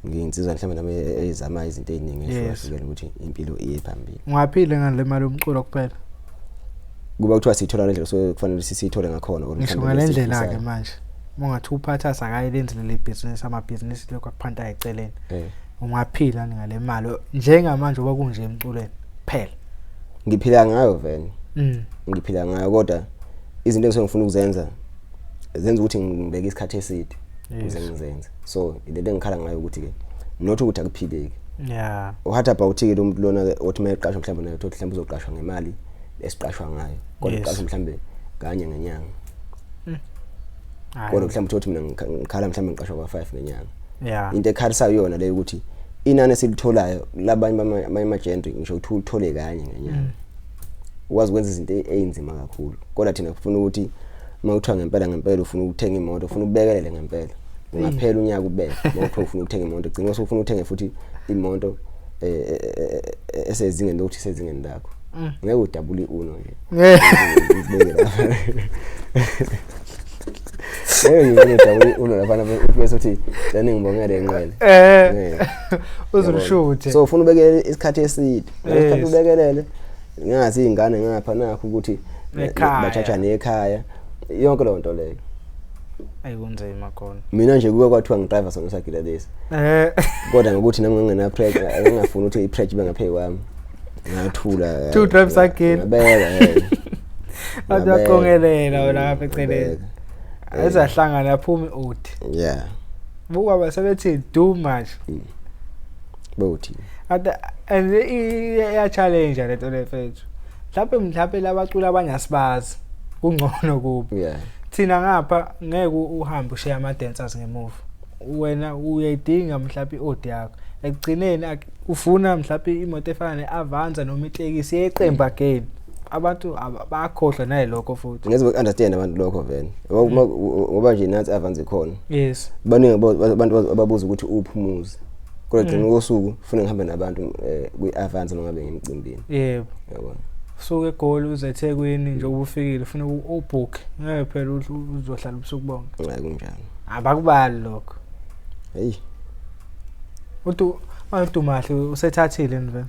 A: ngiyinsizwa mhlawumbe nami ezama izinto eziningi ehlukahlukene ukuthi impilo iye phambili.
B: Ungaphila ngale mali yomculo kuphela.
A: Kuba kuthiwa siyithola ngendlela so kufanele sisiyithole ngakhona or
B: Ngisho
A: mhlawumbe
B: ngale ndlela ke
A: lesiyifisayo.
B: manje. Ungathi uphathas akayilenzi leli business amabhizinisi lokho akuphanta eceleni.
A: Eh.
B: Ungaphila ngale mali njengamanje oba kunje emculweni kuphela.
A: Ngiphila ngayo vele.
B: Mm.
A: Ngiphila ngayo kodwa izinto engisuke ngifuna ukuzenza zenza ukuthi ngibeke isikhathi eside ukuze
B: Yes.
A: ngizenze. So lento engikhala ngayo ukuthi ke not ukuthi akuphileki.
B: Yeah.
A: What about ke lo muntu lona ke othi mayeqashwa mhlawumbe naye uthi mhlawumbe uzoqashwa ngemali esiqashwa ngayo kodwa
B: Yes.
A: uqashwa mhlawumbe kanye ngenyanga.
B: Hayi.
A: Kodwa mhlawumbe uthi mina ngikhala mhlawumbe ngiqashwa kwa 5 ngenyanga.
B: Yeah.
A: Into ekhalisayo yona leyo ukuthi inani esilitholayo labanye bama amagentry ngisho ukuthi ulithole kanye ngenyanga. Ukwazi ukwenza izinto ezinzima kakhulu. Kodwa thina kufuna ukuthi uma kuthiwa ngempela ngempela ufuna ukuthenga imoto ufuna ukubekelele ngempela. Ungaphela unyaka ubeke uma kuthiwa ufuna ukuthenga imoto gcina usufuna ukuthenga futhi imoto esezingeni lokuthi isezingeni lakho. Ngeke udabule uno nje. Ngibeke lapha. Ngeke ngibone udabule uno lapha uthi bese uthi lani ngibongele enqwele.
B: Eh.
A: Ngeke.
B: Uzoshuthe.
A: So ufuna ubekele isikhathi eside. Ngesikhathi
B: Yes.
A: ubekelele ngazi izingane ngapha nakho ukuthi
B: Nekhaya.
A: batshatsha nekhaya. Yonke leyo nto leyo.
B: Ayikunzima khona.
A: Mina nje kuke kwathiwa ngidriver sona sagila lesi.
B: Eh.
A: Kodwa ngokuthi nami ngingena pressure ngingafuni ukuthi i-pressure ibe ngaphezu kwami. Ngathula.
B: Two drive sagila.
A: Ngabeka. eh.
B: Athi
A: Ngabeka.
B: uyaqongelela wena lapha eceleni.
A: Ngabeka. Eh.
B: Ezahlangana yaphuma i-odi.
A: Yeah.
B: Buka basebethi do much.
A: Bawuthi.
B: Ade and iya challenge lento le mfethu. Mhlawumbe mhlawumbe labaculi abanye asibazi. Kungcono kubo.
A: Yeah.
B: Thina ngapha ngeke uhambe ushiye ama dancers ngemuva. Wena uyayidinga mhlawumbe i-odi yakho. Ekugcineni ufuna mhlawumbe imoto efana ne-Avanza noma itekisi yeqembu again. Abantu bayakhohlwa nayilokho futhi.
A: Ngeze understand abantu lokho vele. Ngoba nje nansi Avanza ikhona.
B: Yes.
A: Baningi abantu ababuza ukuthi uphi umuzi. Kodwa gcina kosuku ufuna ngihambe nabantu kwi-Avanza noma ngabe ngimcimbini.
B: Yebo.
A: Yabona.
B: Usuke eGoli uze eThekwini nje ubufikile ufuna ubhook. Ngeke phela uzohlala ubusuku bonke.
A: Hayi kunjalo.
B: Abakubali lokho.
A: Hey,
B: Uthi uDumahle usethathile nje.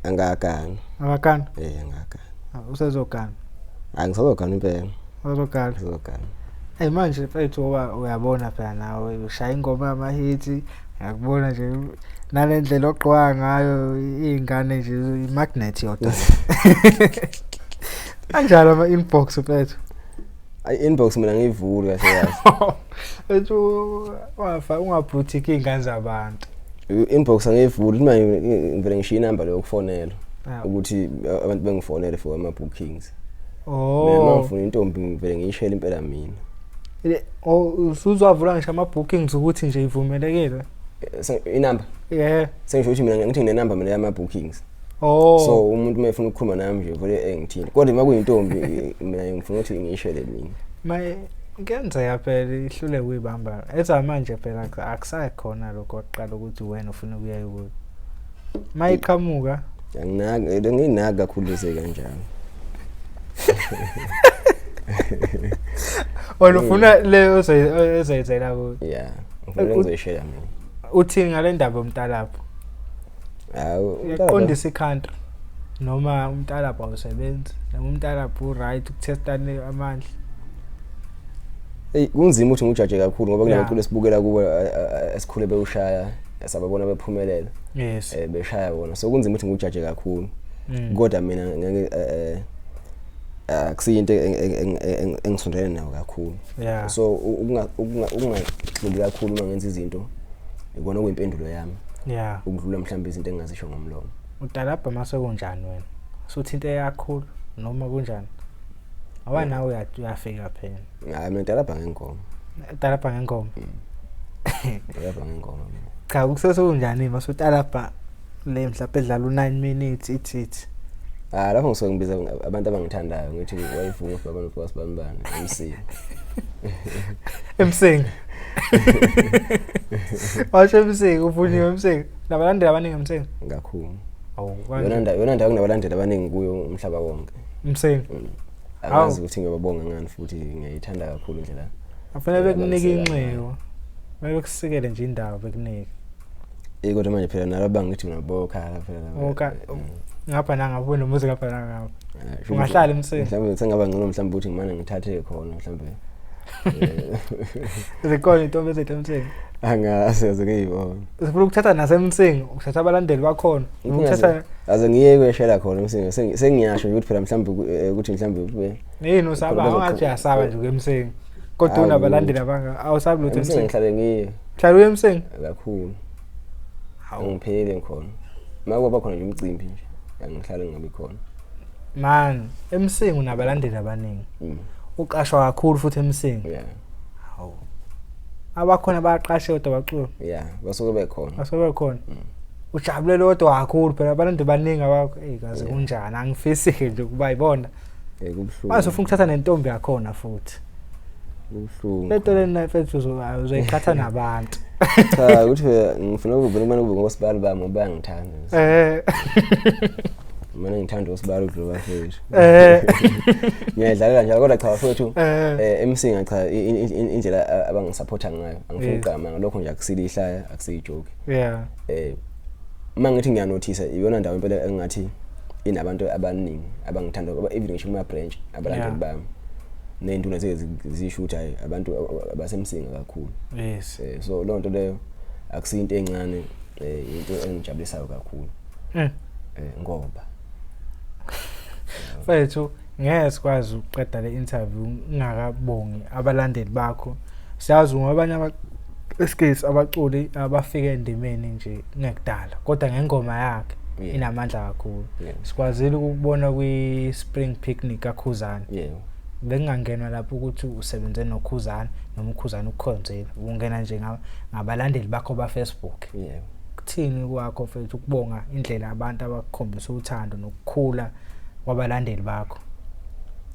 A: Angakani.
B: Abakana.
A: Angakani.
B: Usezogana.
A: Angisazogana impela.
B: Usezogana.
A: Ngisazogana.
B: Hey manje mfethu ngoba uyabona phela nawe ushaya ingoma yamahithi ngiyakubona nje nalendlela ogqoka ngayo izingane nje imagnet yodwa. Kanjalo ama inbox mfethu.
A: Ay inbox mina ngiyivuli kahle kahle.
B: Mfethu wafa ungabhuthiki izingane zabantu.
A: Inbox angiyivuli uma ngivele ngishiya inamba leyo yokufonela
B: Ah.
A: ukuthi abantu bengifonele for ama bookings. Mina
B: Oh.
A: ngifuna intombi ngivele ngiyishele impela mina.
B: Oh usuzwavula ngisho ama bookings ukuthi nje ivumelekile.
A: Inamba
B: Yeah.
A: sengisho ukuthi mina ngithi nginenamba mina yama bookings.
B: Oh.
A: So umuntu uma efuna ukukhuluma nami nje vele engithini. Kodwa uma kuyintombi mina ngifuna ukuthi ngiyishele mina.
B: Maye kuyenzeka phela ihlule kuyibamba. Ezamanje phela akusakhona lokho oqala ukuthi wena ufuna ukuya kuyo. Mayiqhamuka
A: Anginaki nginaki kakhulu leze kanjalo.
B: wena ufuna le ozoyizela kuyo.
A: Yeah, ngifuna ngizoyishela mina.
B: Uthini ngale ndaba yomntalapho?
A: Hawu,
B: Uyaqondisa i-country noma umntalapho awusebenzi noma umntalapho u-right ukuthestane amandla.
A: Hey, kunzima ukuthi ngijaje kakhulu ngoba
B: Yeah.
A: kunabaculo esibukela kubo esikhule bewushaya sababona bephumelela
B: Yes.
A: beshaya bona. So kunzima ukuthi ngijaje kakhulu.
B: Mm.
A: Kodwa mina ngeke akusiyinto engisondelene nayo kakhulu.
B: Yeah.
A: So ukungagxili kakhulu uma ngenza izinto ikona okuyimpendulo yami
B: Yeah.
A: ukudlula mhlawumbe izinto engingazisho ngomlomo.
B: Utalabha mase kunjani wena? Suthinte kakhulu noma kunjani? Awa nawe uyafika phela.
A: Hayi mina ngidalabha ngengoma.
B: Utalabha ngengoma.
A: Ngidalabha ngengoma mina.
B: Cha kusesekunjani mase utalabha le mhlawumbe edlala u9 minutes ithi ithi.
A: Ah lapho ngisuke ngibiza abantu abangithandayo ngithi wayivuma baba nofika sibambane MC.
B: Emsing. Washo eMsinga, uvunyiwe eMsinga. Nabalandeli abaningi eMsinga.
A: Kakhulu.
B: Awu,
A: Yona
B: kanje.
A: ndawo, yona ndawo kunabalandeli abaningi kuyo umhlaba wonke.
B: Msinga.
A: Angazi ukuthi ngiyababonga ngani futhi ngiyayithanda kakhulu indlela.
B: Afanele bekunike
A: Abangiseka ngayo.
B: inxiwa. Bekusikele nje indawo bekunike.
A: Eh, kodwa manje phela nalaba ngithi mina bokhala phela laba.
B: Boka- Ngapha nangapha unomuzi ngapha nangapha.
A: Ah, sho
B: Ungahlala eMsinga.
A: Mhlawumbe sengaba ngcono mhlawumbe ukuthi ngimane ngithathe khona mhlawumbe.
B: Zikhona intombi ezethu eMsinga.
A: Angazi aze ngiyibona.
B: Sifuna ukuthatha naseMsinga, ukuthatha abalandeli bakhona. Ukuthatha
A: Aze ngiye kuyeshela khona eMsinga. Sengiyasho nje ukuthi phela mhlawumbe ukuthi mhlawumbe kube
B: yini usaba
A: Khona
B: ungathi uyasaba nje kuyeMsinga. Kodwa
A: Hawu.
B: unabalandeli abanga awusabi lutho
A: eMsinga
B: eMsinga.
A: ngihlale ngiye
B: Hlala uye eMsinga.
A: kakhulu.
B: Hawu.
A: Angipheli ngikhona. Uma kuba khona nje umcimbi nje angihlale ngingabi khona.
B: Man, eMsinga unabalandeli abaningi. Uqashwa kakhulu futhi eMsinga.
A: Yeah.
B: Hawu. Abakhona bayaqashe kodwa bacula.
A: Yeah, basuke bekhona.
B: Basuke bekhona. Ujabulele kodwa kakhulu phela abalandeli baningi abakho. Ey kaze
A: Yeah.
B: kunjani angifisi nje ukuba yibona.
A: Eh, kubuhlungu.
B: Manje ufuna ukuthatha nentombi yakhona futhi.
A: Kubuhlungu.
B: Lento lena mfethu uzoyiqhatha nabantu.
A: Cha, ukuthi phela ngifuna ukubona kumane kube ngosibali bami ngoba bayangithanda. Mina ngithanda osibali ukudlula bafethu. Ngiyadlalela njalo kodwa cha bafethu eMsinga cha indlela abangisupporta ngayo angifuni ukuqamba ngalokho nje akusile ihlaya akusiyijoke.
B: Yeah.
A: Uma ngithi ngiyanothisa iyona ndawo impela engathi inabantu abaningi abangithanda ngoba even ngisho kuma branch abalandeli bami ney'ntuna zike zisho ukuthi hhayi abantu abaseMsinga kakhulu.
B: Yes.
A: So leyo nto leyo akusiyo into encane, into engijabulisayo kakhulu. Ngoba
B: Mfethu ngeke sikwazi ukuqeda le interview ngingakabongi abalandeli bakho. Siyazi ngoba abanye excuse abaculi abafike endimeni nje ngekudala kodwa ngengoma yakhe inamandla kakhulu. Sikwazile ukubona kwi Spring Picnic kaKhuzani. Bengingangenwa lapho ukuthi usebenze noKhuzani noma uKhuzani ukukhonzile. Ungena nje ngabalandeli bakho ba Facebook. Kuthini kwakho mfethu ukubonga indlela abantu abakukhombisa uthando nokukhula kwabalandeli bakho?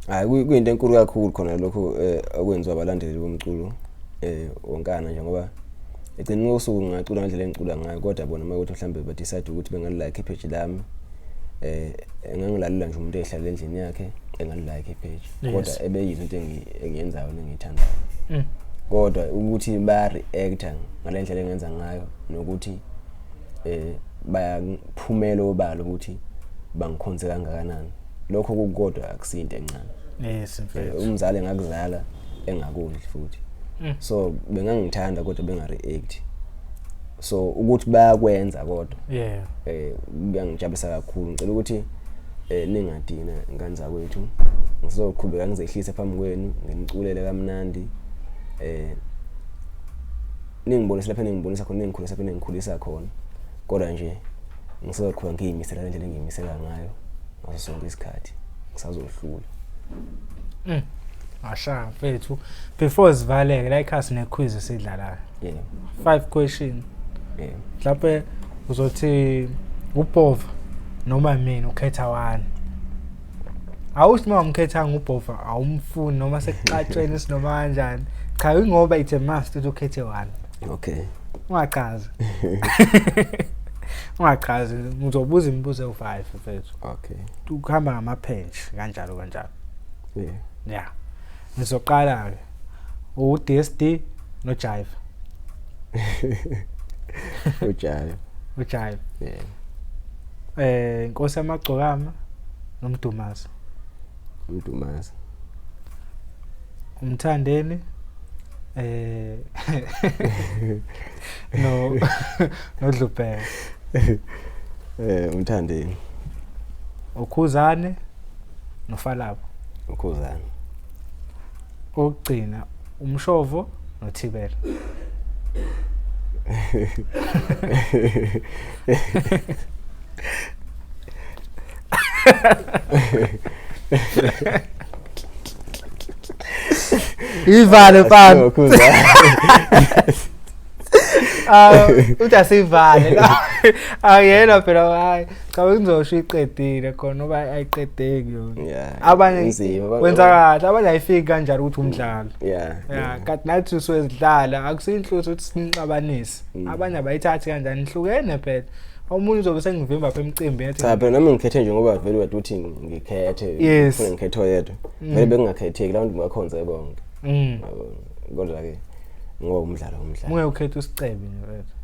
A: Hayi, kuyinto enkulu kakhulu khona lokho okwenziwa abalandeli bomculo wonkana nje ngoba egcineni kosuku ngingacula ngendlela engicula ngayo kodwa bona uma kuthi mhlambe ba decide ukuthi bengalike ipage lami engangilalela nje umuntu ehlala endlini yakhe engalike ipage kodwa ebeyizwa into engiyenzayo nengiyithandayo. Kodwa ukuthi ba reacta ngalendlela engenza ngayo nokuthi bayaphumela obala ukuthi bangikhonze kangakanani lokho kukodwa akusinto encane.
B: Yes mfethu.
A: Umzali engakuzala engakondli futhi. So bengangithanda kodwa benga react. So ukuthi bayakwenza kodwa.
B: Yeah.
A: Kuyangijabulisa kakhulu. Ngicela ukuthi ningadina ngane zakwethu. Ngizoqhubeka ngizehlise phambi kwenu, nginiculele kamnandi. Ningibonise lapha ningibonisa khona, ningikhulisa lapha ningikhulisa khona. Kodwa nje ngizoqhubeka ngiyimisela le ndlela engiyimisela ngayo ngaso sonke isikhathi. Ngisazohlula.
B: Asha mfethu, before sivaleke la ikhasi ne quiz esidlalayo.
A: Yeah.
B: 5 question.
A: Yeah.
B: Mhlawumbe uzothi uBhova noma mina ukhetha wani. Awuthi uma umkhethanga uBhova awumfuni noma sekuxatsheni sinoma kanjani. Cha ingoba it's a must ukuthi ukhethe wani.
A: Okay.
B: Ungachazi. Ungachazi, ngizobuza imibuzo ewu5 mfethu.
A: Okay.
B: Ukuhamba ngama-punch kanjalo kanjalo.
A: Yeah.
B: Yeah. Ngizoqala ke u-DSD no Jive.
A: UJive.
B: UJive.
A: Yeah.
B: Inkosi yamagcokama noMdumazi.
A: uMdumazi.
B: Umthandeni no noDlubheka.
A: Umthandeni.
B: uKhuzane noFalabo.
A: uKhuzane.
B: Okugcina uMshovo noThibela. Ivale mfana.
A: Ukhuzane.
B: Ah, uthi asivale la. Akuyena phela hayi. Cha ngizosho iqedile khona ngoba ayiqedeki yona. Abanye
A: inzima,
B: wenza kahle, abanye ayifiki kanjalo ukuthi umdlalo.
A: Yeah.
B: Ya, kanti nathi usuwezidlala akusinhloso ukuthi sinixabanise. Abanye abayithathi kanjani nihlukene phela. Omunye uzobe sengivimba apha emcimbini ethi
A: Cha phela nami ngikhethe nje ngoba vele wade uthi ngikhethe
B: Yes.
A: ngifuna ngikhethe oyedwa. Vele bekungakhetheki labantu bakhonze bonke. Yabo, kodwa ke ngoba umdlalo umdlalo.
B: Unge ukhethe usicebi nje mfethu.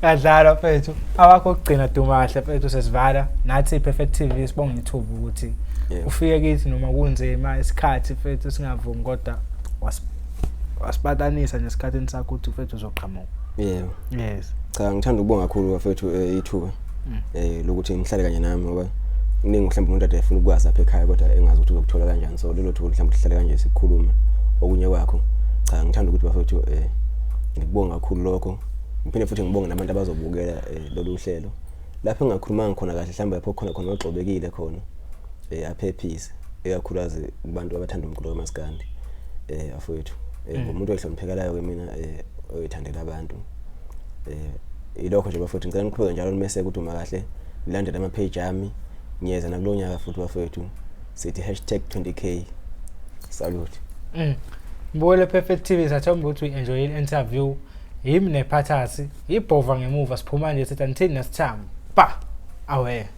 B: Yadlala mfethu. Awakho okugcina Dumahle mfethu sesivala. Nathi Perfect TV sibonga ithuba ukuthi ufike kithi noma kunzima isikhathi mfethu singavumi kodwa wasipatanisa nesikhathini sakho ukuthi mfethu uzoqhamuka.
A: Yebo.
B: Yes.
A: Cha ngithanda ukubonga kakhulu bafethu ithuba lokuthi ngihlale kanye nami ngoba kuningi mhlawumbe umuntu ade efuna ukwazi apha ekhaya kodwa engazi ukuthi uzokuthola kanjani, so lelo thuba mhlawumbe sihlale kanje sikhulume okunye kwakho. Cha ngithanda ukuthi bafethu ngikubonga kakhulu lokho, ngiphinde futhi ngibonge nabantu abazobukela lolu hlelo lapho engakhulumanga khona kahle, mhlawumbe lapho khona khona ogxobekile khona aphephise, ikakhulukazi kubantu abathanda umculo kamaskandi. Afowethu ngumuntu oyihloniphekelayo ke mina oyithandela abantu. Ilokho nje bafowethu, ngicela niqhubeke njalo nimeseke uDuma kahle, nilandele ama-page ami, ngiyeza nakulo nyaka futhi bafowethu, sithi hashtag 20K salute.
B: Mbukele Perfect TV, sathemba ukuthi uyi-enjoy i-interview. Yimi nephathasi, ibhova ngemuva siphuma nje sithi anithini nesithambo. Pa! Awe.